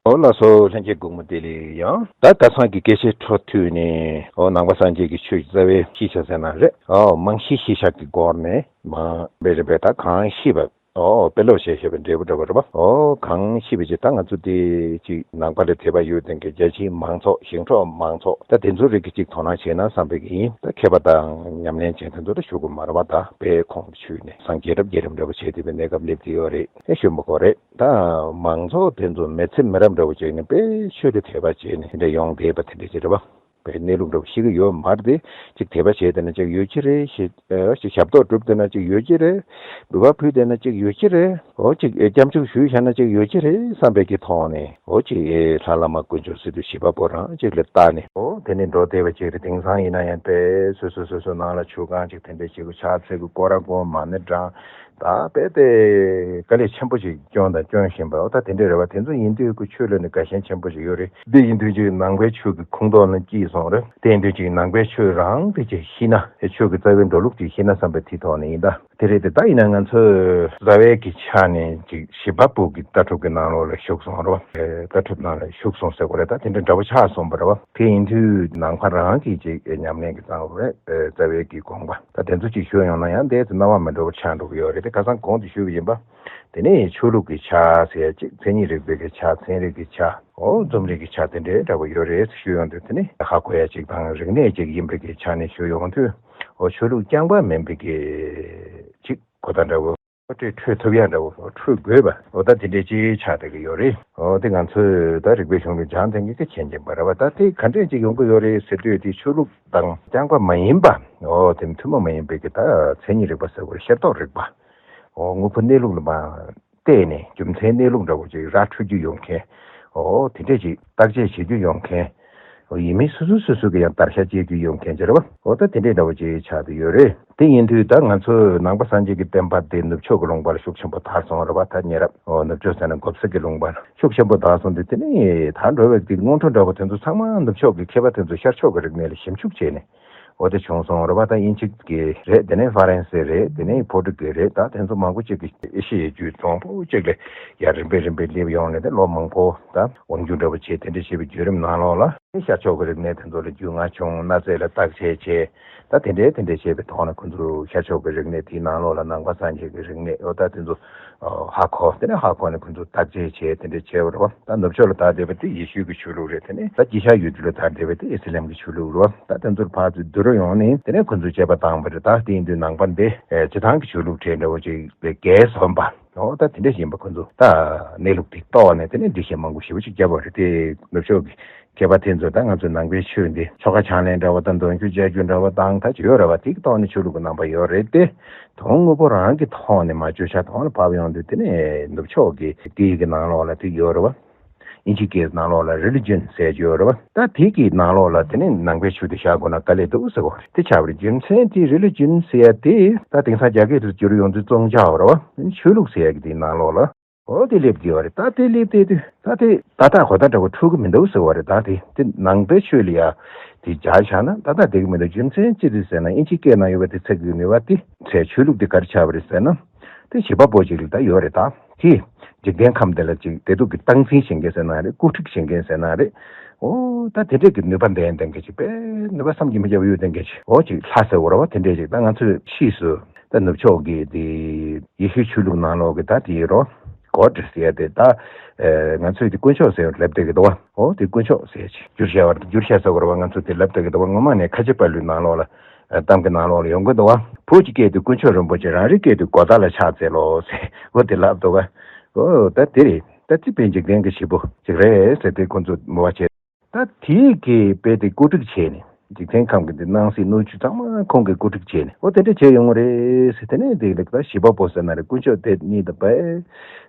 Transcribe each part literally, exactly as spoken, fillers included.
འོ་ལགས་སོ། ལྷན་རྒྱས་སྒོ་མོ་བདེ་ལེགས་ཡང་། ད་ཁ་སང་གི་སྐད་ཆའི་འཕྲོ་མཐུད་ནས་འོ་ནང་པ་སངས་རྒྱས་ཀྱི་ཆོས་ཀྱི་རྩ་བའི་གཞི་ཆགས་ཟེར་ན་རེད། འོ་རྨང་གཞི་གཞི་ཆགས་ཀྱི་སྐོར་ནས་མ་རིམ་པས་རིམ་པས་ད་གང་ཤེས་པ། ཨོ་དཔེ་ཀློག་བྱས་བྱས་པའི་འབྲས་བུ་འདྲ་བོ་རེད་པ། ཨོ་གང་ཤེས་པ་ཅིག་ད་ང་ཚོ་དེ་ཅིག་ནང་པ་ལ་དད་པ་ཡོད་མཁན་གྱི་རྒྱ་ཆེའི་མང་ཚོགས་ཞིང་འབྲོག་མང་ཚོགས་ད་དེ་ཚོ་རིགས་ཀྱི་ཅིག་དོ་སྣང་བྱས་ན་བསམ་པའི་གི་ཡིན། ད་མཁས་པ་དང་ཉམས་ལེན་བྱེད་མཁན་ཚོ་ད་ཞུ་དགོས་མ་རེད་པ། ད་དཔེ་ཁོང་ཚོ་ཆུད་ནས་སངས་རྒྱས་རབ་རྒྱས་རིམ་འདྲ་བོ་བྱས་བསྡད་པའི་གནས་སྐབས་སླེབས་བསྡད་ཡོད་རེད། ཨེ་ཞུ་མི་དགོས་རེད། ད་མང་ཚོགས་དེ་ཚོ་མི་ཚེ་མི་རབས་འདྲ་བོ་ཅིག་ནས་དཔེ་ཆོས་ལ་དད་པ་བྱས་ནས་དེ་འདྲ་ཡོང་བསྡད་པ་དེ་འདྲ་ཅིག་རེད་པ། པའི་གནས་ལུགས་འདྲ་བོ་ཤེས་ཀྱི་ཡོད་མ་རེད་དེ། ཅིག་དད་པ་བྱས་བསྡད་ན་ཅིག་ཡོད་ཀྱི་རེད་ཞེས། ཨ་ཅིག་ཞབས་ཏོག་སྒྲུབ་བསྡད་ན་ཅིག་ཡོད་ཀྱི་རེད། འབུལ་བ་ཕུལ་བསྡད་ན་ཅིག་ཡོད་ཀྱི་རེད། འོ་ཅིག་ཨེ་སྐྱབས་འཇུག་ཞུས་བཞག་ན་ཅིག་ཡོད་ཀྱི་རེད་བསམ་པའི་གི་ཐོག་ནས་འོ་ཅིག་ཨེ་ལྷ་བླ་མ་དཀོན་མཆོག་སི་ཏུ་ཞི་བ་པོ་རང་ཅིག་ལ་བལྟ་ནས་འོ་དེ་ནས་འགྲོ་བསྡད་པ་ཅིག་རེད། དེང་སང་ཡིན་ན་ཡང་དཔེ་སོ་སོ་སོ་སོ་ནང་ལ་ཆུ་སྒང་ཅིག་དེ་འདྲས་ཅིག་ཕྱག་འཚལ་གི་སྐོར་ར་སྐོར་མ་ཎི་བགྲང་། ད་དཔེ་དེ་དཀའ་ལས་ཆེན་པོ་ཞིག་བསྐྱོན་དང་སྐྱོན་བཞིན་པ། འོ་ད་དེ་འདྲས་རེད་བ། དེ་ཚོ་ཡིན་དུས་ཀྱི་ཆོས་ལ་ནི་དགའ་ཞེན་ཆེན་པོ་ཞིག་ཡོད་རེད། དེ་ཡིན་དུས་ཀྱི་ནང་པའི་ཆོས་ཀྱི་ཁུངས་གཏོགས་ལ་སྐྱེས་སོང་རེད། དེ་ཡིན་དུས་ཀྱི་ནང་པའི་ཆོས་རང་དེ་ཅིག་ཤེས་ན་དེ་ཆོས་ཀྱི་རྩ་བའི་འགྲོ་ལུགས་ཅིག་ཤེས་ན་བསམ་པའི་དེ་ཐོག་ནས་ཡིན། ད་དེ་རེད་དེ། ད་ཡིན་ན་ང་ཚོས་རྩ་བའི་གི་ཆ་ནས་ཅིག་ཞི་བ་པོ་གི་ལྟ་གྲུབ་ཀྱི་ནང་ལོགས་ལ་ཞུགས་སོང་རེད་བ། ལྟ་གྲུབ་ནང་ལ་ཞུགས་སོང་ཟེར་དགོས་རེད། ད་དེ་འདྲ་འདྲ་པོ་ཆགས་སོང་བ་རེད་བ། དེ་ཡིན་དུས་ནང་པ་རང་གི་ཅིག་ཉམས་ལེན་གྱི་གཙང་བོ་རེད། རྩ་བའི་གི་དགོངས་པ། ད་དེ་ཚོ་ཅིག་ཞུ་ཡོང་ན་ཡང་འདས་ཚེ་སྣང་བ་མི་འགྲོ་བར་ཆགས་འགྲོ་གི་ཡོད་རེད་དེ། ཁ་སང་གོང་དུ་ཞུས་པ་ཡིན་པ། དེ་ནས་ཆོས་ལུགས་ཀྱི་ཆ་ཟེར་ཅིག་མཚན་ཉིད་རིག་པའི་གི་ཆ། ཚན་རིག་གི་ཆ། འོ་རྩོམ་རིག་གི་ཆ་དེ་འདྲའི་འདྲ་བོ་ཡོད་རེད་ཞུ་ཡོང་དུས། དེ་ནས་ཧ་གོ་ཡ་ཅིག་དང་རིག་གནས་ཅིག་ཡིན་པའི་གི་ཆ་ནས་ཞུ་ཡོང་དུས། འོ་ཆོས་ལུགས་རྐྱང་པ་མིན་པའི་གི་ཅིག་གོ་བརྡ་འདྲ་བོ། འཕྲོད་འཕྲོད་ཐུབ་ཡ་འདྲ་བོ་འཕྲོད་དགོས་པ། འོ་ད་དེ་འདྲས་ཅིག་ཆགས་བསྡད་ཀྱི་ཡོད་རེད། འོ་དེ་ང་ཚོས་ད་རིག་པའི་གཞུང་ལུགས་སྦྱང་མཁན་གྱི་མཁན་ཆེན་པ་རེད་བ། ད་དེ་ག་འདྲས་ཅིག་ཡོང་གི་ཡོད་རེད་ཟེར་དུས། དེ་ཆོས་ལུགས་དང་རྐྱང་པ་མ་ཡིན་པ། འོ་དེ་ཐུན་མོང་མ་ཡིན་པའི་གི་ད་མཚན་ཉིད་རིག་པ་ཟེར་དགོས་རེད། ཤེར་རྟོག་རིག་པ། འོ་དངོས་པོ་གནས་ལུགས་ལ་མ་བལྟས་ནས་རྒྱུ་མཚན་གནས་ལུགས་འདྲ་བོ་ཅིག་ར་འཕྲོད་རྒྱུ་ཡོང་མཁན། འོ་དེ་འདྲས་ཅིག་བརྟག་དཔྱད་བྱེད་རྒྱུ་ཡོང་མཁན། འོ་ཡིན་མིན་སོ་སོ་སོ་སོ་གི་ཡང་བརྡར་ཤ་བཅད་རྒྱུ་ཡོང་མཁན་ཅིག་རེད་བ། འོ་ད་དེ་འདྲས་འདྲ་བོ་ཅིག་ཆགས་བསྡད་ཡོད་རེད། དེ་ཡིན་དུས་ད་ང་ཚོ་ནང་པ་སངས་རྒྱས་ཀྱི་བསྟན་པ་དེ་ནུབ་ཕྱོགས་ཀྱི་ལུང་པ་ལ་ཤུགས་ཆེན་པོ་དར་སོང་རེད་བ། ད་ཉེ་རབས་འོ་ནུབ་ཕྱོགས་ཟེར་ན་མགོ་སེར་གྱི་ལུང་པ་ལ་ཤུགས་ཆེན་པོ་དར་སོང་དུས། དེ་ནས་ད་འགྲོ་བའི་དེ་སྔོན་འགྲོ་འདྲ་བོ་དེ་ཚོ་ཚང་མ་ནུབ་ཕྱོགས་ཀྱི་མཁས་པ་དེ་ཚོ་ཤར་ཕྱོགས་ཀྱི་རིག་གནས་ལ་ཞིབ་འཇུག་བྱས་ནས། འོ་དེ་བྱུང་སོང་རེད་བ། ད་དབྱིན་ཇི་གི་རེད། དེ་ནས་ཧྥ་རན་སི་རེད། དེ་ནས་ཕོ་ཊུ་གི་རེད། ད་དེ་ཚོ་མང་པོ་ཅིག་གིས་ཨེ་ཤི་ཡའི་རྒྱུད་མང་པོ་ཅིག་ལ་ཡར་རིམ་པས་རིམ་པས་སླེབས་ཡོང་ནས། དེ་ལོ་མང་པོ་ད་དབང་སྒྱུར་འདྲ་བོ་བྱས། དེ་འདྲ་བྱས་པའི་བརྒྱུད་རིམ་ནང་ལོགས་ལ་ཤར་ཕྱོགས་ཀྱི་རིག་གནས་དེ་ཚོ་ལ་རྒྱུས་མངའ་བྱུང་། གནའ་རྫས་ལ་བརྟག་དཔྱད་བྱས། ད་དེ་འདྲའི་དེ་འདྲའི་བྱས་པའི་ཐོག་ནས་ཁོ་ཚོ་ཤར་ཕྱོགས་ཀྱི་རིག་གནས་དེའི་ནང་ལོགས་ལ་ནང་པ་སངས་རྒྱས་ཀྱི་རིག་གནས། འོ་ད་དེ་ཚོ་ཧ་གོ། དེ་ནས་ཧ་གོ་ནས་ཁོ་ཚོ་བརྟག་དཔྱད་བྱས། དེ་འདྲ་བྱས་པ་རེད་བ། ད་ནུབ་ཕྱོགས་ལ་དར་བསྡད་པ་དེ་ཡེ་ཤུ་གི་ཆོས་ལུགས་རེད། དེ་ནས་ད་དཀྱིལ་ཤར་ཡུལ་གྲུ་ལ་དར་བསྡད་པ་དེ་ཨི་སི་ལམ་གྱི་ཆོས་ལུགས་རེད་བ། ད་དེ་ཚོར་ཕར་ཚུར་བསྡུར་ཡོང་ནས། དེ་ནས་ཁོ་ཚོས་དཔྱད་པ་བཏང་བ་རེད། ད་དེ་ཡིན་དུས་ནང་པ་འདི་ཨེ་སྤྱིར་བཏང་གི་ཆོས་ལུགས་གྲས་འདྲ་བོ་ཅིག་ལས་བརྒལ་སོང་བ། འོ་ད་དེ་འདྲ་ཞིག་ཡིན་པ། ཁོ་ཚོ་ད་གནས་ལུགས་དེ་རྟོགས་ནས་དེ་ནས་འགྲེལ་བཤད་མང་པོ་ཞེ་པོ་ཅིག་བརྒྱབ་པ་རེད་དེ། ནུབ་ཕྱོགས་ཀྱི་མཁས་པ་དེ་ཚོ་ད་ང་ཚོའི་ནང་པའི་ཆོས་འདི་ཆོ་ག་ཕྱག་ལེན་འདྲ་བོ་དང་། འདོན་རྒྱུ་བྱ་རྒྱུ་འདྲ་བོ་དང་། ད་ཅི་ཡོད་རེད་བ། དེ་གི་ཐོག་ནས་ཆོས་ལུགས་ཀྱི་རྣམ་པ་ཡོད་རེད་དེ། དོན་དངོས་པོ་རང་གི་ཐོག་ནས་མ་བརྗོད་བྱ་ཐོག་ལ་བབས་ཡོང་དུས། དེ་ནས་ནུབ་ཕྱོགས་ཀྱི་སྐད་ཡིག་གི་ནང་ལོགས་ལ་དེ་ཡོད་རེད་བ། དབྱིན་ཇིའི་སྐད་ནང་ལོགས་ལ་རི་ལི་ཇན་ཟེར་གྱི་ཡོད་རེད་བ། ད་དེ་གི་ནང་ལོགས་ལ་དེ་ནས་ནང་པའི་ཆོས་དེ་བཞག་དགོས་ན་དཀའ་ལས་འདུག་ཟེར་གོ་རེད། དེ་ཆགས་པ་རེད། རྒྱུ་མཚན་དེ་རི་ལི་ཇན་ཟེར་ཡ་དེ་ད་དེང་སང་རྒྱ་སྐད་དུ་བསྒྱུར་ཡོང་དུས་བཙོང་བྱ་བ་རེད་བ། ཆོས་ལུགས་ཟེར་ཡ་གི་དེའི་ནང་ལོགས་ལ། འོ་དེ་སླེབས་བསྡད་ཡོད་རེད། ད་དེ་སླེབས་བསྡད་དུས་ད་དེ་ཏག་ཏག་གོ་བརྡ་འདྲ་བོ་འཕྲོད་ཀྱི་མི་འདུག་ཟེར་བ་རེད། ད་དེ་དེ་ནང་པའི་ཆོས་ལ་ཡ་དེ་སྦྱར་བཞག་ན་ཏག་ཏག་བསྡད་ཀྱི་མི་འདུག་རྒྱུ་མཚན་ཅི་རེད་ཟེར་ན། དབྱིན་ཇིའི་སྐད་ནང་ཡོད་པ་དེ་ཚིག་གི་ནུས་པ་དེ་ཚེ་ཆོས་ལུགས་དེ་ག་རེ་ཆགས་པ་རེད་ཟེར་ན། དེ་བྱེད་པ་པོ་ཅིག་ལ་ད་ཡོད་རེད། ད་དེ་འཇིག་རྟེན་ཁམས་དེ་ལ་ཅིག་བདེ་སྡུག་གི་སྟངས་འཛིན་བྱེད་མཁན་ཟེར་ན་རེད། བཀོད་སྒྲིག་བྱེད་མཁན་ཟེར་ན་རེད། འོ་ད་དེ་འདྲས་ཀྱི་ནུས་པ་ལྡན་ལྡན་མཁན་ཅིག་དཔེ་ནུས་པ་བསམ་གྱིས་མི་ཁྱབ་པ་ཡོད་མཁན་ཅིག་འོ་ཅིག་ལྷ་ཟེར་བ་རེད་བ། དེ་འདྲས་ཅིག་ད་ང་ཚོས་ཕྱིས་སུ་ད་ནུབ་ཕྱོགས་ཀྱི་དེ་ཡེ་ཤུའི་ཆོས་ལུགས་ནང་ལོགས་ཀྱི་ད་དེ་རོ་གོཌ་ཟེར་ཡ་དེ། ད་ཨེ་ང་ཚོས་དེ་དཀོན་མཆོག་ཟེར་ལབ་བསྡད་ཀྱི་འདུག་བ། འོ་དེ་དཀོན་མཆོག་ཟེར་ཅིག་བསྒྱུར་བྱ་བ་བསྒྱུར་བྱ་ཟེར་བ་རེད་བ། ང་ཚོས་དེ་ལབ་བསྡད་ཀྱི་འདུག་བ། ངོ་མ་ནས་ཁ་ཆེ་དཔའ་བླུན་ནང་ལོགས་ལ་གཏམ་གྱི་ནང་ལོགས་ལ་ཡོང་གི་འདུག་བ། བོད་ཀྱི་སྐད་དུ་དཀོན་མཆོག་རིན་པོ་ཆེ། རང་རེའི་སྐད་དུ་གོ་བརྡ་ལ་ཕྱག་འཚལ་ལོ་ཟེར། འོ་དེ་ལབ་འདུག་ག་འོ་ད་དེ་རེད། ད་ཅི་དཔེ་འཇིག་རྟེན་གྱི་བྱེད་པོ་ཅིག་རེད་ཟེར་དེ་ཁོ་ཚོ་མོས་པ་བྱས། ད་དེའི་གི་དཔེ་དེ་བཀོད་སྒྲིག་བྱས་ནས། འཇིག་རྟེན་ཁམས་ཀྱི་འདི་སྣང་སྲིད་སྣོད་བཅུད་ཚང་མ་ཁོང་གིས་བཀོད་སྒྲིག་བྱས་ནས། འོ་དེ་འདྲ་བྱས་ཡོང་གི་རེད་ཟེར། དེ་ནས་དེ་ལ་ད་བྱེད་པ་པོ་ཟེར་ན་རེད། དཀོན་མཆོག་དེ་གཉིས་དང་དཔེ་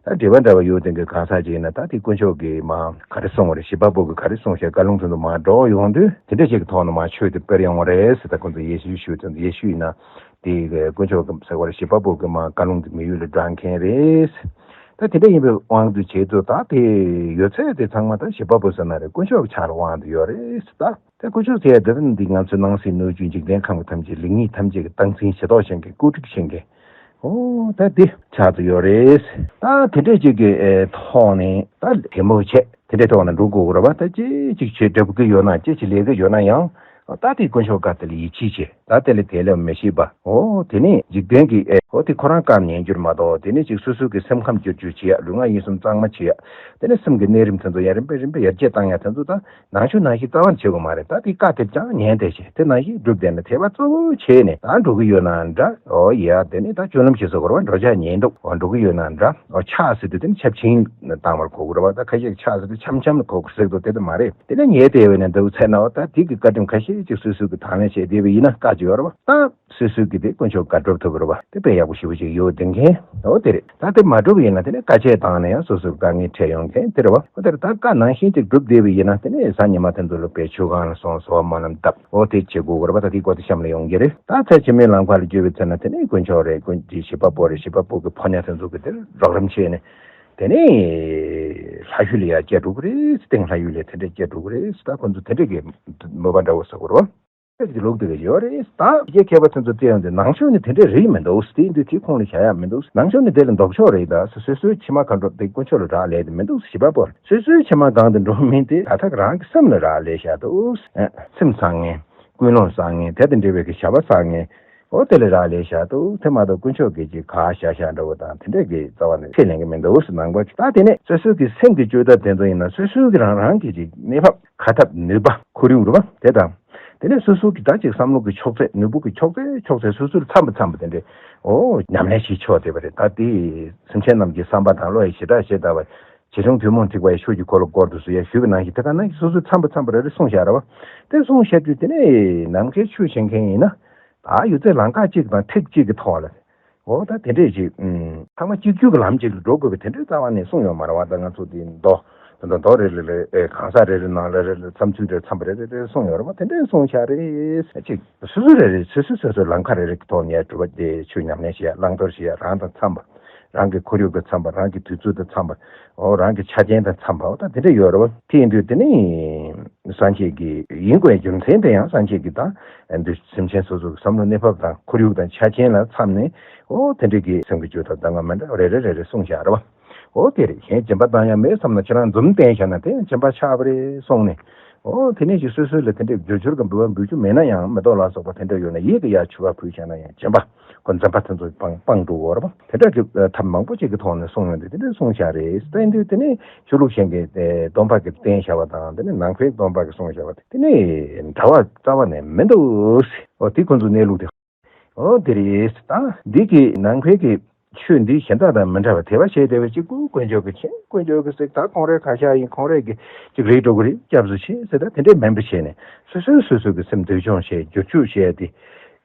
ད་འབྲེལ་བ་འདྲ་བ་ཡོད་དེ་གི་གང་ཟག་ཅིག་ཡིན་ན། ད་དེ་དཀོན་མཆོག་གི་མ་ག་རེ་གསུངས་པ་རེད། བྱེད་པ་པོ་གི་ག་རེ་གསུངས་ཤག་བཀའ་ལུང་དེ་ཚོ་མར་སྒྲོག་ཡོང་དུས། དེ་འདྲ་ཞིག་གི་ཐོག་ནས་མར་ཆོས་དེ་སྤེལ་ཡོང་བ་རེད་ཟེར། ད་ཁོང་ཚོ་ཡེ་ཤུ་ཞུ་དེ་ཚོ་ཡེ་ཤུ་ཡིན་ན་དེ་དཀོན་མཆོག་གི་ཟེར་བ་རེད། བྱེད་པ་པོ་གི་མར་བཀའ་ལུང་དེ་མི་ཡུལ་ལ་བསྒྲགས་མཁན་རེད། ད་དེ་འདྲ་ཡིན་པའི་དབང་དུ་བྱས་ཚུལ། ད་དེ་ཡོད་ཚད་དེ་ཚང་མ་ད་བྱེད་པ་པོ་ཟེར་ན་རེད། དཀོན་མཆོག་གི་ཕྱག་ལ་དབང་དུ་ཡོད་རེད་ཟེར། ད་དེ་དཀོན་མཆོག་ཟེར་ཡ་དེ་ད་འདི་ང་ཚོའི་སྣང་སྲིད་སྣོད་བཅུད་འཇིག་རྟེན་ཁམས་ཀྱི་ཐམས་ཅད་ལེགས་ཉེས་ཐམས་ཅད་ཀྱི་སྟངས་འཛིན་བྱེད་ཐོག་བྱེད་མཁན། བཀོད་སྒྲིག་བྱེད་མཁན། འོ་ད་འདི་ཆགས་ཚུལ་ཡོད་རེད། ད་དེ་འདྲས་ཅིག་གི་ཨེ་ཐོག་ནས་ད་གད་མོ་བྱས། དེ་འདྲའི་ཐོག་ནས་འགྲོ་དགོས་རེད་བ། ད་ཅི་ཅིག་བྱེད་སྒྲུབ་ཀྱི་ཡོད་ན་ཅི་ཅིག་ལས་ཀྱི་ཡོད་ན་ཡང་ད་དེ་དཀོན་མཆོག་བཀའ་དེ་ལ་ཡིད་ཆེས་བྱེད། ད་དེ་ལ་དེ་ལས་མི་ཤེས་པ། ཨོ་དེ་ནས་འཇིག་རྟེན་གྱི་ཨེ་ཨོ་དེ་ཁོ་རང་བཀའ་ཉན་རྒྱུར་མ་གཏོགས། དེ་ནས་ཅིག་སོ་སོ་གི་སེམས་ཁམས་བསྒྱུར་བཅོས་བྱེད་ཡ། ལུས་ངག་ཡིད་གསུམ་གཙང་མ་བྱེད་ཡ། དེ་ནས་སེམས་ཀྱི་གནས་རིམ་དེ་ཚོ་ཡང་རིམ་པས་རིམ་པས་ཡར་རྒྱས་བཏང་ཡ་དེ་ཚོ་ད་ནང་ཆོས་ནང་བཞིན་རྩ་བ་ནས་བྱེད་དགོས་མ་རེད། ད་དེ་བཀའ་དེ་ཅང་ཉན་བསྡད་བྱས། དེ་ནང་བཞིན་སྒྲུབ་བསྡད་ན་དད་པ་གཙོ་བོ་བྱས་ནས་ད་འགྲོ་གི་ཡོད་ན་འདྲ། ཨོ་ཡ་དེ་ནས་ད་སྤྱོད་ལམ་ཞིག་བཟོ་དགོས་རེད་བ། འགྲོ་འཆག་ཉལ་འདུག་ཨོ་འགྲོ་གི་ཡོད་ན་འདྲ། ཨོ་ཆགས་ཟེར་དུས་དེ་ནི་ཆབ་ཆེན་བཏང་བར་གོ་དགོས་རེད་བ། ད་ཁ་ཤས་ཆགས་ཟེར་དུས་འཆམ་འཆམ་ལ་གོ་དགོས་ཟེར་འདུག་དེ་ད་མ་རེད། དེ་ནས་ཉལ་བསྡད་པ་ཡིན་ན་འདུག་ཚེ་ན། ཨོ་ད་དེ་གི་བཀའ་ཁྲིམས་ཁ་ཤས་ཅིག་སོ་སོ་གི་དང་ལེན་བྱས་བསྡད་པ་ཡིན་ན་བཀའ་ཅིག་ཡོད་རེད་བ། ད་སོ་སོ་གི་དེ་དཀོན་མཆོག་དགའ་སྒྲུབ་ཐུབ་པ་རེད་བ། དེ་དཔེ་ཡག་པོ་ཞེ་པོ་ཅིག་ཡོད་དེ་མཁན། ཨོ་དེ་རེད། ད་དེ་མ་སྒྲུབ་ཡིན་ན་དེ་ནས་དཀའ་སྤྱད་བཏང་ནས་ཡང་སོ་སོར་དཀའ་ངལ་འཕྲད་ཡོང་མཁན་དེ་རེད་བ། ཨོ་དེ་རེད། ད་བཀའ་ནང་བཞིན་ཅིག་སྒྲུབ་བསྡད་པ་ཡིན་ན་དེ་ནས་གཟའ་ཉི་མ་དེ་ཚོ་ལ་དཔེ་ཆོས་ཁང་ལ་སོང་། གསོལ་བ་སྨོན་ལམ་བཏབ། ཨོ་དེ་བྱེད་དགོས་རེད་བ། ད་དེ་སྐོར་དེ་གཤམ་ལ་ཡོང་གི་རེད། ད་ཚེ་ཕྱི་མའི་ལམ་ཁ་ལ་བསྐྱོད་པའི་ཚེ་ན་དེ་ནས་དཀོན་མཆོག་རེད། དཀོན་དེ་བྱེད་པ་པོ་རེད། བྱེད་པ་པོ་གི་ཕོ་ཉ་དེ་ཚོ་གི་དེར་རོགས་རམ་བྱས་ནས་དེ་ནས་ལྷ་ཞུ་ལ་ཡར་བསྐྱལ་འགྲོ་གི་རེད། སྟེང་ལྷ་ཡུལ་ལ་དེ་འདྲ་བསྐྱལ་འགྲོ་གི་རེད། ད་ཁོ་ཚོ་དེ་འདྲ་གི་མོས་པ་འདྲ་བོ་ཟེར་དགོས་རེད་བ། ཀྱི་ལུགས་དེ་ག་ཡོད་རེད། ད་ཡེ་མཁས་པ་དེ་ཚོ་བལྟས་ཡོང་དུས་ནང་ཆོས་ནི་དེ་འདྲའི་རིགས་མི་འདུག་དེ་ཡིན་དུས་དེ་ཁོང་ལ་བྱ་ཡག་མི་འདུག་ནང་ཆོས་ནི་དེ་ལ་ལྡོག་ཕྱོགས་རེད། ད་སོ་སོའི་ཕྱི་མ་གང་འགྲོ་དེ་དཀོན་མཆོག་ལ་རག་ལས་དེ་མི་འདུག་བྱིས་པ་པོར་སོ་སོའི་ཕྱི་མ་གང་དུ་འགྲོ་མིན་དེ་ད་ཐག་རང་གི་སེམས་ལ་རག་ལས་བཞག་འདུག་སེམས་བཟང་ངན། ཀུན་སློང་བཟང་ངན། དེ་དང་འབྲེལ་བའི་གི་བྱ་བ་བཟང་ངན། འོ་དེ་ལ་རག་ལས་བཞག་འདུག་དེ་མ་གཏོགས་དཀོན་མཆོག་གིས་ཅིག་ག་བཞག་བཞག་འདྲ་བོ་དང་དེ་འདྲས་ཀྱི་རྩ་བ་ནས་ཁས་ལེན་གི་མི་འདུག་ནང་པ་ཅིག་ད་དེ་ནས་སོ་སོ་གི་སེམས་ཀྱི་བཅོས་ཐབས་དེ་ཚོ་ཡིན་ན་སོ་སོའི་གི་རང་རང་གི་ཅིག་གནས་བབ་ཁ་ཐབས་ནུས་པ་ཁོར་ཡུག་རེད་བ། དེ་དང་། དེ་ནས་སོ་སོ་གི་ད་ཅིག་བསམ་བློ་གི་ཕྱོགས་ཚད། ནུས་པ་གི་ཕྱོགས་ཚད། ཕྱོགས་ཚད་སོ་སོར་འཚམ་པ་འཚམ་པ་དེ་འདྲས། ཨོ་ཉམས་ལེན་བྱེད་ཕྱོགས་དེ་བ་རེད། ད་དེ་སེམས་ཅན་རྣམས་ཀྱི་བསམ་པ་དང་བློ་ཡི་བྱེ་བྲག་ཞེས་བཏགས་པ། བྱེ་ཆུང་ཐུན་མོང་ཐེག་པ་ཡི་ཆོས་ཀྱི་འཁོར་ལོ་སྐོར་དུ་སུ་ཡང་ཞུས་པ་ནང་བཞིན་དེ་ག་ནང་བཞིན་སོ་སོར་འཚམ་པ་འཚམ་པ་རེ་རེ་གསུངས་བཞག་རེད་བ། དེ་གསུངས་བཞག་དུས་དེ་ནས་ནམ་མཁའི་ཆོས་བྱེད་མཁན་ཡིན་ན། ད་ཡོད་ཚད་ལམ་ཁ་གཅིག་དང་ཐེག་གཅིག་གི་ཐོག་ལ། འོ་ད་དེ་འདྲས་ཅིག་ཨུམ། ཚང་མ་གཅིག་གྱུར་གྱི་ལམ་གཅིག་ལ་འགྲོ་དགོས་པའི་དེ་འདྲས་རྩ་བ་ནས་གསུངས་ཡོད་མ་རེད་བ། ད་ང་ཚོ་འདི་མདོ། ད་ལྟ་མདོ་རེ་རེ་ལ་ཨེ་གང་ཟག་རེ་རེ་ནང་ལ་རེ་རེ་བསམ་ཚུལ་རེ་འཚམ་པ་རེ་རེ་རེ་གསུངས་ཡོད་རེད་བ། དེ་འདྲས་གསུངས་བཞག་རེད། ཅིག་སོ་སོ་རེ་རེ་སོ་སོ་སོ་སོའི་ལམ་ཁ་རེ་རེ་གི་ཐོག་ནས་སྒྲུབ་པ་དེ་ཆོས་ཉམས་ལེན་བྱེད་ཡ། བླང་དོར་བྱེད་ཡ། རང་དང་འཚམ་པ། རང་གི་ཁོར་ཡུག་དང་འཚམ་པ། རང་གི་དུས་ཚོད་དང་འཚམ་པ། འོ་རང་གི་ཆ་རྐྱེན་དང་འཚམ་པ། འོ་ད་དེ་འདྲ་ཡོད་རེད་བ། དེ་ཡིན་དུས་དེ་ནི་སངས་རྒྱས་ཀྱི་ཡིན་དགོས་རྒྱུ་མཚན་དེ་ཡང་སངས་རྒྱས་ཀྱི་ད་འདི་སེམས་ཅན་སོ་སོའི་བསམ་བློ་གནས་བབ་དང་ཁོར་ཡུག་དང་ཆ་རྐྱེན་ལ་འཚམ་ནས། འོ་དེ་འདྲ་གི་སེམས་ཀྱི་བཅོས་ཐབས་ད་ང་མི་འདྲ་རེ་རེ་རེ་རེ་གསུངས་བཞག་རེད་བ། འོ་དེ་རེད། གཞན་སྦྱིན་པ་བཏང་ཡ་མེད་བསམ་ན་ཁྱེད་རང་འཛུམ་བསྟན་བཞག་ན་དེ་ཡང་སྦྱིན་པ་ཆགས་པ་རེད་གསུངས་ནས། འོ་དེ་ནས་ཀྱི་སོ་སོ་ལ་དེ་འདྲའི་རྒྱུ་སྦྱོར་གྱི་འབུལ་བ་འབུལ་རྒྱུ་མེད་ན་ཡང་མེ་ཏོག་ལ་སོགས་པ་དེ་འདྲ་ཡོད་ན་ཡིད་ཀྱི་ཡར་མཆོད་པ་ཕུལ་བྱས་ན་ཡང་སྦྱིན་པ། ཁོ་འཛེམ་པ་དེ་ཚོ་སྤང་སྤང་འགྲོ་དགོས་རེད་བ། དེ་འདྲ་གི་ཐབས་མང་པོ་ཅིག་གི་ཐོག་ནས་གསུངས་ཡོང་དུས་དེ་འདྲ་གསུངས་བཞག་རེད། དེ་ཡིན་དུས་དེ་ནས་ཆོས་ལུགས་གཞན་གྱི་སྟོན་པ་གིས་བསྟན་བཞག་པ་དང་དེ་ནས་ནང་པའི་སྟོན་པ་གིས་གསུངས་བཞག་པ་དེ་ནས་འདྲ་བ་རྩ་བ་ནས་མི་འདུག་འོ་དེ་ཁོ་ཚོའི་གནས་ལུགས་དེ། འོ་དེ་རེད། ད་འདི་གི་ནང་པའི་གི་ཆོས་འདི་གཞན་དག་དང་མི་འདྲ་བ། དད་པ་བྱས་བསྡད་པའི་གཅིག་པུ་དཀོན་མཆོག་གི་མཁྱེན། དཀོན་མཆོག་གི་གཟིགས། ད་ཁོང་རའི་ཁ་ཤགས་ཡིན། ཁོང་རའི་གི་གཅིག་རེད་འགྲོ་གི་རེད། སྐྱབས་སུ་མཆི་ཟེར། ད་དེ་འདྲས་མིན་པ་བྱས་ནས་སོ་སོས་སོ་སོ་གི་སེམས་འདུལ་སྦྱོང་བྱས། བསྒྱུར་བཅོས་བྱས་ཏེ་